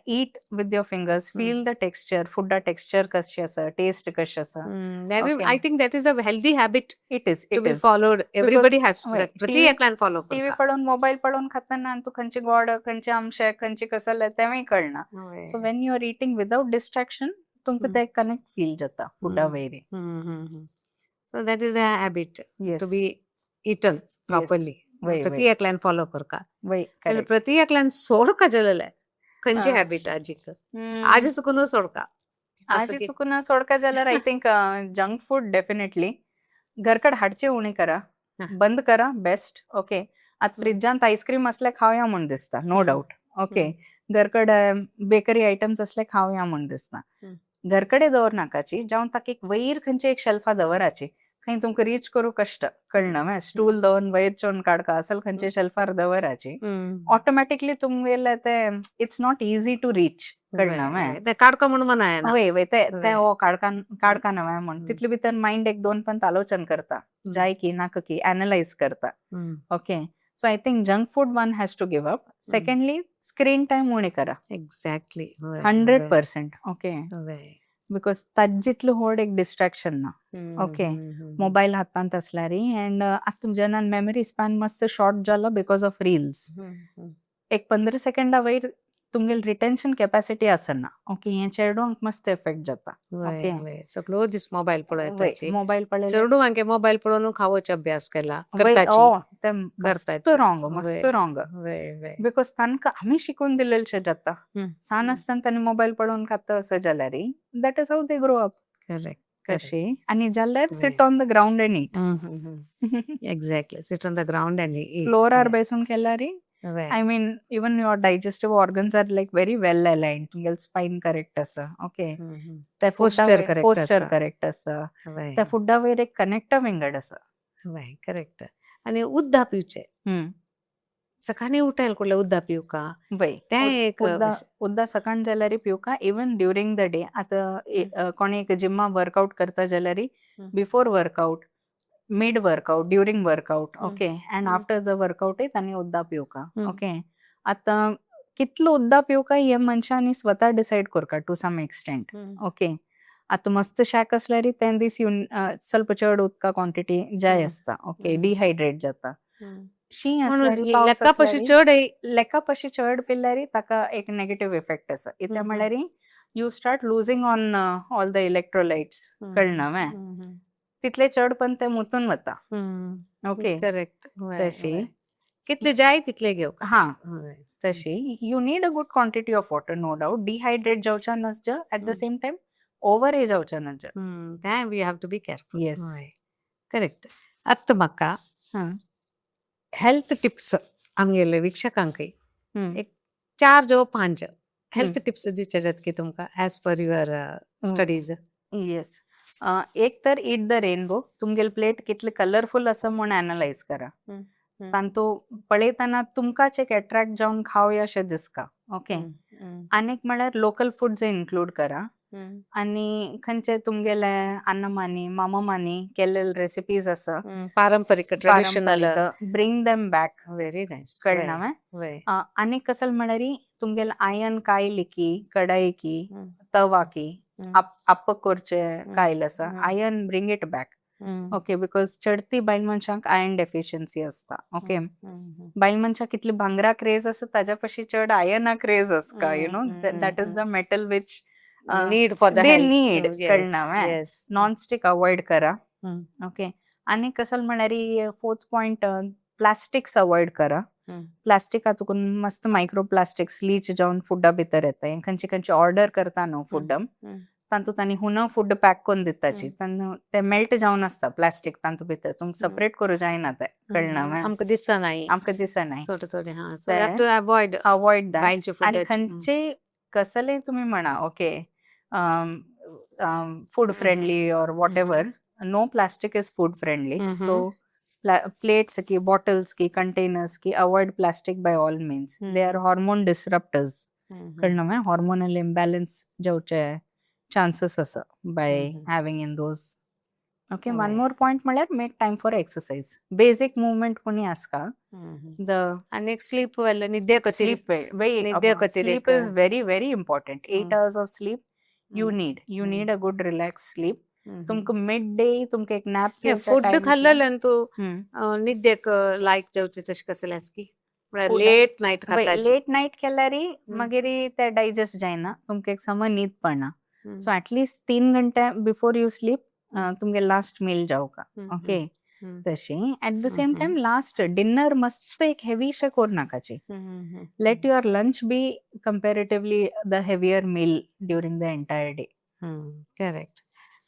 Eat with your fingers, feel the texture, फुडा टेक्स्चर कशी आसा, टेस्ट कशी आसा. I think that is a healthy habit it is to it be is followed. Everybody has, वय, प्रति TV एकल्यान follow. TV पळोवन, mobile पळोवन खाताना तूं खंयचे गोड, खंयचे आमशे, खंयचे कसले तेंवूय कळना. So when you are eating without distraction, तुमकां ते कनेक्ट फील जाता फुडा वयर. So that is a habit to be eaten properly. वय. प्रति एकल्यान फॉलो करका. वय करेक्ट. प्रति एकल्यान सोडका जालेले खंयची हॅबिट आजीक आज चुकून सोडका? आज चुकून सोडका जाल्यार I think junk food definitely घरकड हाडचे उणे करा, बंद करा बेस्ट, ओके. आतां फ्रिजांत आयस्क्रीम असले खावया म्हूण दिसता, नो डाऊट, ओके. घरकड बेकरी आयटम्स असले खावया म्हूण दिसता. घरकडे दवर नाकाची, जावन ताका एक वयर खंयचे एक शेल्फा दवराची, खंय तुमकां रीच करूं कश्ट कळना मॅ. स्टूल दवरून वयर चोवन काडका, असल खंयचे शेल्फार दवराची. ऑटोमॅटिकली तुमगेले ते it's not easy to reach, कळना मॅ? ते काडका म्हणून मना. वय वय, ते ते हो काडका काडका नव्या म्हूण तितले भितर मायंड एक दोन पण आलोचन करता, जाय की नाका की, एनलायज करता, okay. So I think junk food one has to give up. Secondly, screen time उणे करा. 100%, okay, because ताजे जितलो व्हड एक डिस्ट्रॅक्शन ना, ओके, मोबायल हातांत असल्यार. अँड आतां जेन्ना मेमरी स्पॅन मस्त शॉर्ट जाला because of reels, एक 15 सेकंडा वयर तुमगेली रिटेन्शन कॅपॅसिटी आसना, ओके. हे चेडवांक मस्त इफेक्ट जाता, ओके. सगळो दीस मोबायल पळयताची. मोबायल पळयले. चेडवांके मोबायल पळोवन खावोचे अभ्यास केला करताची. ओ ते मस्त रॉंग, मस्त रॉंग, because तांकां आमी शिकून दिलेलेशें जाता. सान आसतना तांणी मोबायल पळोवन खाता असं जाल्यार that is how they grow up. Correct. तशी आनी जाल्यार sit on the ground and eat. Exactly, sit on the ground and eat. फ्लोरार बेसून केल्यार, I mean, even your digestive organs are like very well aligned. तुमगेले spine correct आसा, okay, त्या Posture correct posture आसता. Correct आसा, त्या फुडा वयर एक कनेक्ट विंगड आसा. वय, करेक्ट. आनी उद्दा पिवचे, सकाळी उठायला कुठलं उद्दा पिवू का? वय. तें एक उद्दा, उद्दा सकाळ जाल्यार पिवका, इवन ड्युरींग the day. आतां कोणी एक जिमा वर्कआउट करता जाल्यार, before workout, mid workout, during workout, okay, and after the वर्कआउटय तांणी उद्दा पिवका. ओके, आतां कितलो उद्दा पिवका हे मनशांनी स्वता डिसायड करका टू सम एक्सटेंट. ओके, आतां मस्त शाक असल्यार ते दीस येवन स्वल्प चड उदका क्वांटिटी जाय आसता, ओके, डिहायड्रेट जाता. शीं म्हणून असल्यार, पावस लेका पशी असल्यार, चड लेका पशी चड पिल्यार ताका एक नेगेटिव्ह इफेक्ट आसा. कित्याक म्हळ्यार you start losing on all the electrolytes, कळना वे, तितले चड पण ते मुतून वता, ओके. करेक्ट. तशी कितले जाय तितले घेवक. हा, तशी you need a good quantity of water, no doubt. Dehydrate जावच्या नसज, at the same time over जावच्या नज. तें we have to be careful. Yes. Correct. आत्तां म्हाका हेल्थ टिप्स आमगेले वीक्षकांकय एक चार जो पांच हेल्थ टिप्स दिवचे जातकी तुमकां as per your studies. Yes, एक तर ईट the rainbow. तुमगेले प्लेट कितले कलरफुल आसा म्हूण एनलायज करा. तांतू पळयतना तुमकांच एक एट्रॅक्ट जावन खावया अशें दिसता, ओके. आनीक म्हळ्यार लोकल फुड्स इन्क्लूड करा आनी खंयचे तुमगेले अन्नमानी मामामानी केल्ले रेसिपीज आसा, पारंपरीक, traditional, bring them back. Very nice. कळना? आनीक कसल म्हळ्यार तुमगेले आयन कायलिकी, कडाईकी, तवाकी, आप्प करचे कायल आसा, iron, bring it back, okay, because चडती बायल मनशांक आयर्न डेफिशियन्सी आसता, ओके. बायल मनशाक कितली भांगरा क्रेज आसा, ताज्या पशी चड आयर्ना क्रेज आसता, that is the metal which need for the they need, कळना? Yes. Non stick avoid करा, ओके. आनी कसल म्हळ्यार फोर्थ पॉइंट, प्लास्टिक्स अवॉइड करा. प्लास्टिका तुकून मस्त मायक्रो प्लास्टिक्स लीच जावन फुडा भितर येता. खंयचे खंयचे ऑर्डर करता न्हू फूड, तातूंत तांणी हुन फूड पॅक करून दिताची, ते मेल्ट जावन आसता प्लास्टीक तातूंत भितर, तुमकां सेपरेट करूं जायना ते, कळना? आमकां दिसना. आमकां दिसना. थोडे थोडे, हा, so have to avoid. Avoid that. भायलचे आनी फूड. खंयचे कसले तुमी म्हणा, okay, food friendly or whatever, no plastic is food friendly. So plates की, बॉटल्स की, कंटेनर्स की, avoid plastic by all means. They are hormone disruptors, कळना? हॉर्मोनल इम्बॅलन्स जावचे चान्सेस आसा by having in those, okay. One more point म्हळ्यार make time for exercise, basic movement कोणी आसका the आनी एक स्लीप वेल, निद्दे sleep. Sleep is very very important. 8 hours of sleep you need. You need a good relax sleep. तुमकां mid day तुमकां एक nap. Food खाल्लें तूं निद्देक लायक जावचे तशें कसलें आसा की लेट नायट खाता? लेट नायट केल्यार मागीर ते डायजेस्ट जायना, तुमकां एक समज न्हीद पडना. सो एटलिस्ट 3 घंटे बिफोर you sleep तुमगे लास्ट मील जावका, ओके. तशी at the same time last dinner मस्त एक हेवी शे करू नाकाची. Let your lunch be comparatively the heavier meal during the entire day. Correct.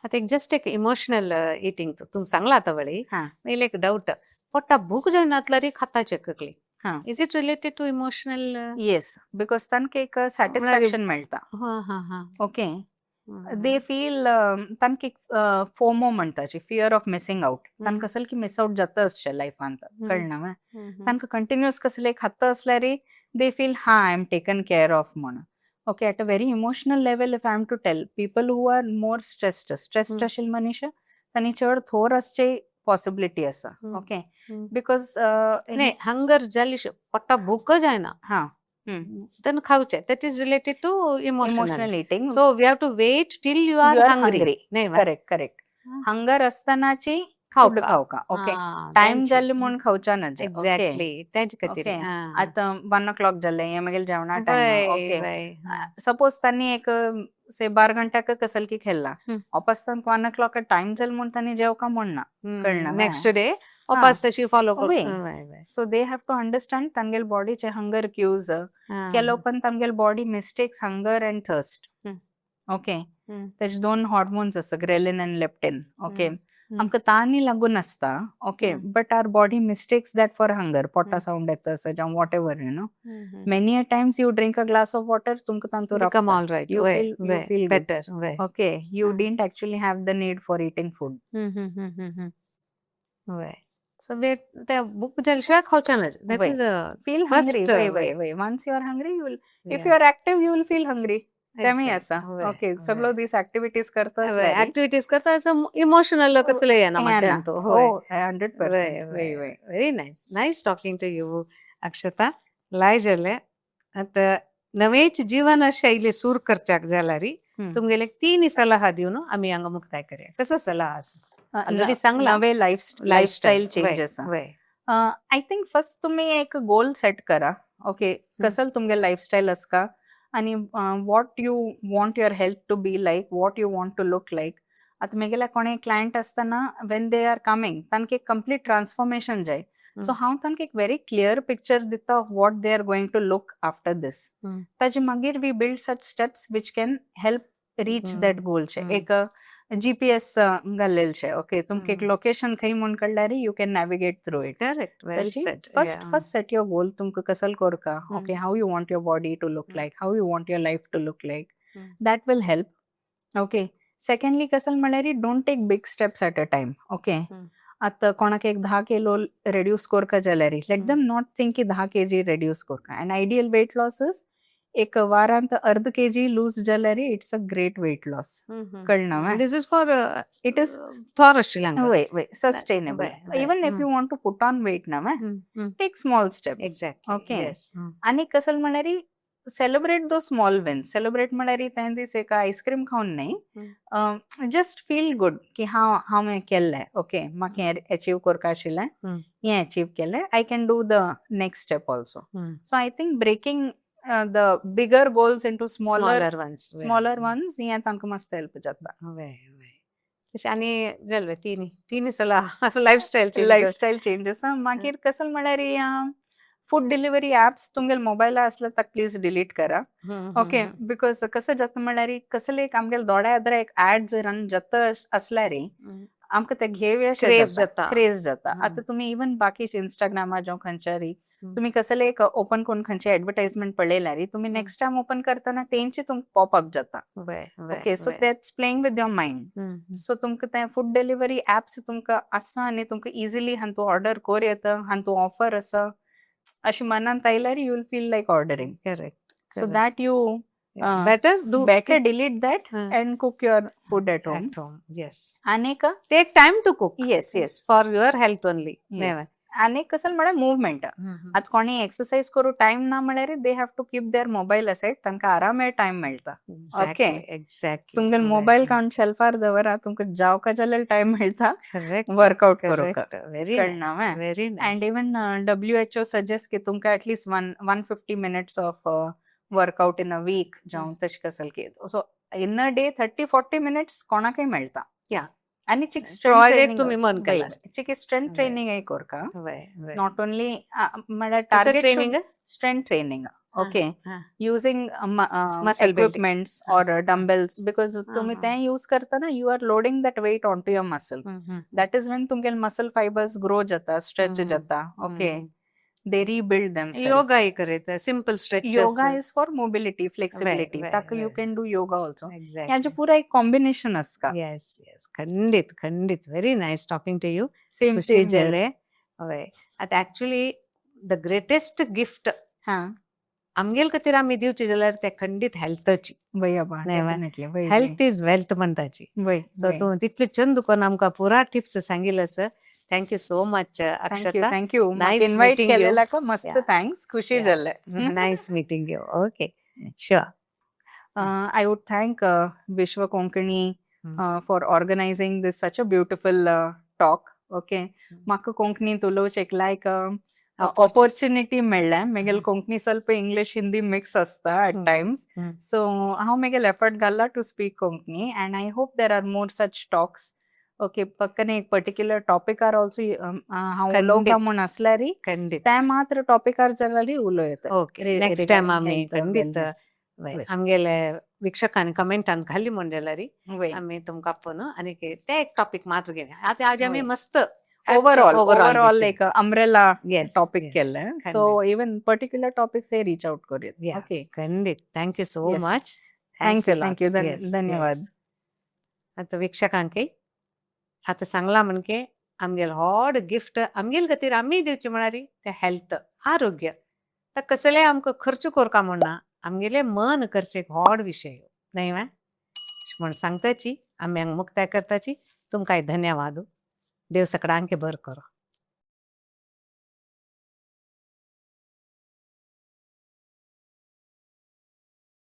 आता एक जस्ट एक इमोशनल इटिंग तुम्ही सांगला आता वेळी, मला एक डाऊट, पोटा भूक जायनातल्यार खाताचे ककली, is it related to emotional? Yes, because तांकां एक सॅटिस्फॅक्शन मेळटा, okay. They feel, तांकां एक फोमो म्हणटाची, फियर ऑफ मिसिंग आउट. तांकां कसल की मिस आउट जाता अशें लायफान, कळना? तांकां कंटिन्युअस कसले खाता असल्यार they feel, हा, I am taken care of म्हणून, okay. At a very emotional level, if I am to tell, people who are more stressed आशिल्ले मनीस, तांणी चड थोर आसचे पॉसिबिलिटी आसा, ओके, because नाही, हंगर जाली, पोटा भूक जायना तेन्ना खावचे, that is related to emotional emotional eating. So we have to wait till you are hungry. नाही? Correct correct. हंगर असतानाची फूड खावका, ओके. टायम जाले म्हूण खावच्या ना. एक्झॅक्टली, तेच खातीर. आतां 1 ओ क्लॉक जालें, हे मागीर जेवणा टायम, ओके. सपोज तांणी एक से 12 घंट्याक कसल की खेळला, वापस तांकां 1 ओ क्लॉक टायम जालें म्हूण तांणी जेवका म्हण ना, कळना? नेक्स्ट डे वापस तशी follow. So they have to understand तांगेले बॉडीचे हंगर क्यूज. ಕೆಲವು पण तांगेले body mistakes hunger and thirst, okay. तेजे दोन हॉर्मोन्स आसा, ग्रेलिन आनी लेप्टिन, ओके. आमकां तानी लागून आसता, okay, but our body mistakes that for hunger. पोटा सावंड येता आसा जावं whatever. Many a times you drink a glass of water, तुमकां तांतूर Become all right. You feel good. Better. वय. Okay, you didn't actually have the need for eating food. वय, so ते भूक जाल्या शिवाय खावचें ना, that is a feel first, hungry. वय वय वय, once you are hungry, you will, if you are active, you will feel hungry. तेमी आसा, ओके, सगळो दीस ऍक्टिव्हिटीज करता. ऍक्टिव्हिटीज करता, इमोशनल कसले येना मध्यान तो. हो, 100%, वय वय. Very nice, nice talking to you, Akshata. लाय जालें. आतां नवेच जीवन शैली सूर करच्याक जाल्यार तुमगेले तीन सलाह दिवन आमी हांगा मुक्ताय करया. कसो सलाह आसा ऑलरेडी सांगला. नवे lifestyle changes. I think first तुम्ही एक गोल सेट करा, ओके, कसल तुमगे लायफस्टाईल आसका आणि what you want your health to be like, what you want to look like. आता मेगेल्या कोणी क्लायंट असताना, when they are coming, तांकां एक कंप्लीट ट्रान्सफॉर्मेशन जाय. सो हांव तांकां एक व्हेरी क्लियर पिक्चर दिता of what they are going to look after this. ताजे मागीर we build such steps which can help reach that goal. एक जीपीएस घाल्लेलशे, ओके, तुमकां एक लोकेशन खंय म्हूण कळ्ळ्यार you can navigate through it. Correct, well said. First set your goal, तुमकां कसल करका, okay, how you want your body to look like, how you want your life to look like. That will help, okay. Secondly, कसल म्हळ्यार, don't take big steps at a time, okay. आतां कोणाक एक 10 kilo reduce करका जाल्यार, let them not think की 10 KG reduce करका. And ideal weight loss is एक वारांत अर्ध केजी लूज जाल्यार it's a great weight loss. कळना? This is for it is for आशिल्ल्यांक. वय वय, sustainable. Even if you want to put on weight ना, take small steps. Okay. आणि कसल म्हळ्यार, celebrate those small wins. Celebrate म्हळ्यार त्या दीस एक आयस्क्रीम खावन न्ही, जस्ट फील गुड की हांव हांव हें केल्लें, ओके, म्हाका हें अचीव करपा आशिल्लें, हें अचीव केलें, I can do the next step also. So I think breaking the bigger goals into smaller smaller ones. Smaller ones, हें तांकां मस्त हेल्प जाता. वय वय, तशें आनी जालें, तिनी तिनी सलाह लायफस्टायल. Lifestyle changes. मागीर कसल म्हळ्यार, फूड डिलिव्हरी ऍप्स तुमगेले मोबायला आसल्यार ताका प्लीज डिलीट करा, ओके, because कसं जाता म्हळ्यार, कसले एक आमगेले दोळ्या आदरा एक ऍड रन जाता असल्यार आमकां ते घेवया. Craze जाता. क्रेज जाता. आतां तुमी इवन बाकीचे इंस्टाग्रामार जावं खंयच्यारी तुमी कसले एक ओपन करून खंयचे एडवर्टायजमेंट पळयल्यार, तुमी नेक्स्ट टायम ओपन करतना तेंचे तुमकां पॉप अप जाता. वय वय okay, so that's playing with your mind. So तुमकां ते फूड डिलिव्हरी ऍप्स तुमकां आसा आनी तुमकां इजिली हांतू ऑर्डर कर येता, हांतू ऑफर आसा अशें मनांत आयल्यार you will feel like ordering. So that you better do better delete that and cook your food at home. At home, yes. आनी एक take time to cook. Yes. For your health only. आनी कसं म्हळ्यार movement. आतां कोणी exercise करूं time ना म्हळ्यार, they have to keep their mobile aside. तांकां आराम टायम मेळटा. Okay. तुमगेले मोबायल काडून शेल्फार दवरा, तुमकां जावका जाल्यार टायम मेळटा वर्कआउट करूंक. व्हेरी कळना वे? Very and even WHO suggest की तुमकां at least 150 minutes of workout in a week जावं तशें कसल की, so in a day 30-40 minutes कोणाकय मेळटा. आनी चिक Provided तुमी मन केल्यार. चिक स्ट्रेंथ ट्रेनिंग करका. वय वय not only म्हळ्यार कसं target training? Strength training, okay, using Muscle building. Equipments or dumbbells, because तुम्ही ते यूज करताना you are loading that weight on to your muscle. That is when तुमगे मसल फायबर्स ग्रो जाता, स्ट्रेच जाता, okay, they rebuild them. Yoga ही करयत, simple stretches. Yoga is for mobility, flexibility. ताका you can do yoga also. ह्याचे पुरा एक combination आसता. येस येस, खंडीत खंडीत. Very nice talking to you. Same. खुशी जाले. हय, आतां actually the greatest gift आमगेल खातीर आमी दिवची जाल्यार ते खंडीत हेल्थाची. वय अबा. नाही वा? डेफिनेटली, वय. Health is wealth म्हणताची. वय. सो तूं तितले चंद करून आमकां पुरा टिप्स सांगिल्ले आसा. Thank you so much, thank you. Akshata. Thank you. Nice invite meeting you. केलेला का मस्त. Thanks, खुशी जाले. Nice meeting you. Okay, sure. I would thank Vishwa Konkani for organizing this such a beautiful talk. Okay. म्हाका कोंकणीत उलोवचें एक लायक opportunity मेळ्ळें. मेगेल कोंकणी ಸ್ವಲ್ಪ इंग्लिश हिंदी मिक्स आसता एट टायम्स. सो हांव मेगेल एफर्ट घाला to speak Konkani, and I hope there are more such talks, okay. पक्कने एक पर्टिक्युलर टॉपिकार ऑल्सो हांव उलोवता म्हूण आसल्यार, ते मात्र टॉपिकार जाल्यार उलोवं येता. Okay, next time आमी खंडीत आमगेले. वीक्षकांनी कमेंटान घाली म्हण जाल्यार आमी तुमकां आपोवन आनी ते एक टॉपीक मात्र घेवया. आतां आज आमी वय. मस्त ओवरऑल ओवरऑल एक अम्ब्रेला येस टॉपिक केल्लें. सो इवन पर्टिक्युलर टॉपिक्स हे रीच आउट करूया. ओके. खंडीत. Thank you so much. Thank you, thank you. धन्यवाद. आतां वीक्षकांकय आतां सांगलां म्हणके आमगेल व्हड गिफ्ट आमगेल खातीर आमी दिवची म्हळ्यार तें हेल्थ, आरोग्य. तर कसलेय आमकां खर्च करका म्हणना, आमगेलें मन करचें एक व्हड विशय न्हय वा? अशें म्हण सांगताची आमी हांगा मुक्ताय करताची. तुमकांय धन्यवाद. देव सकडांके बरो करो.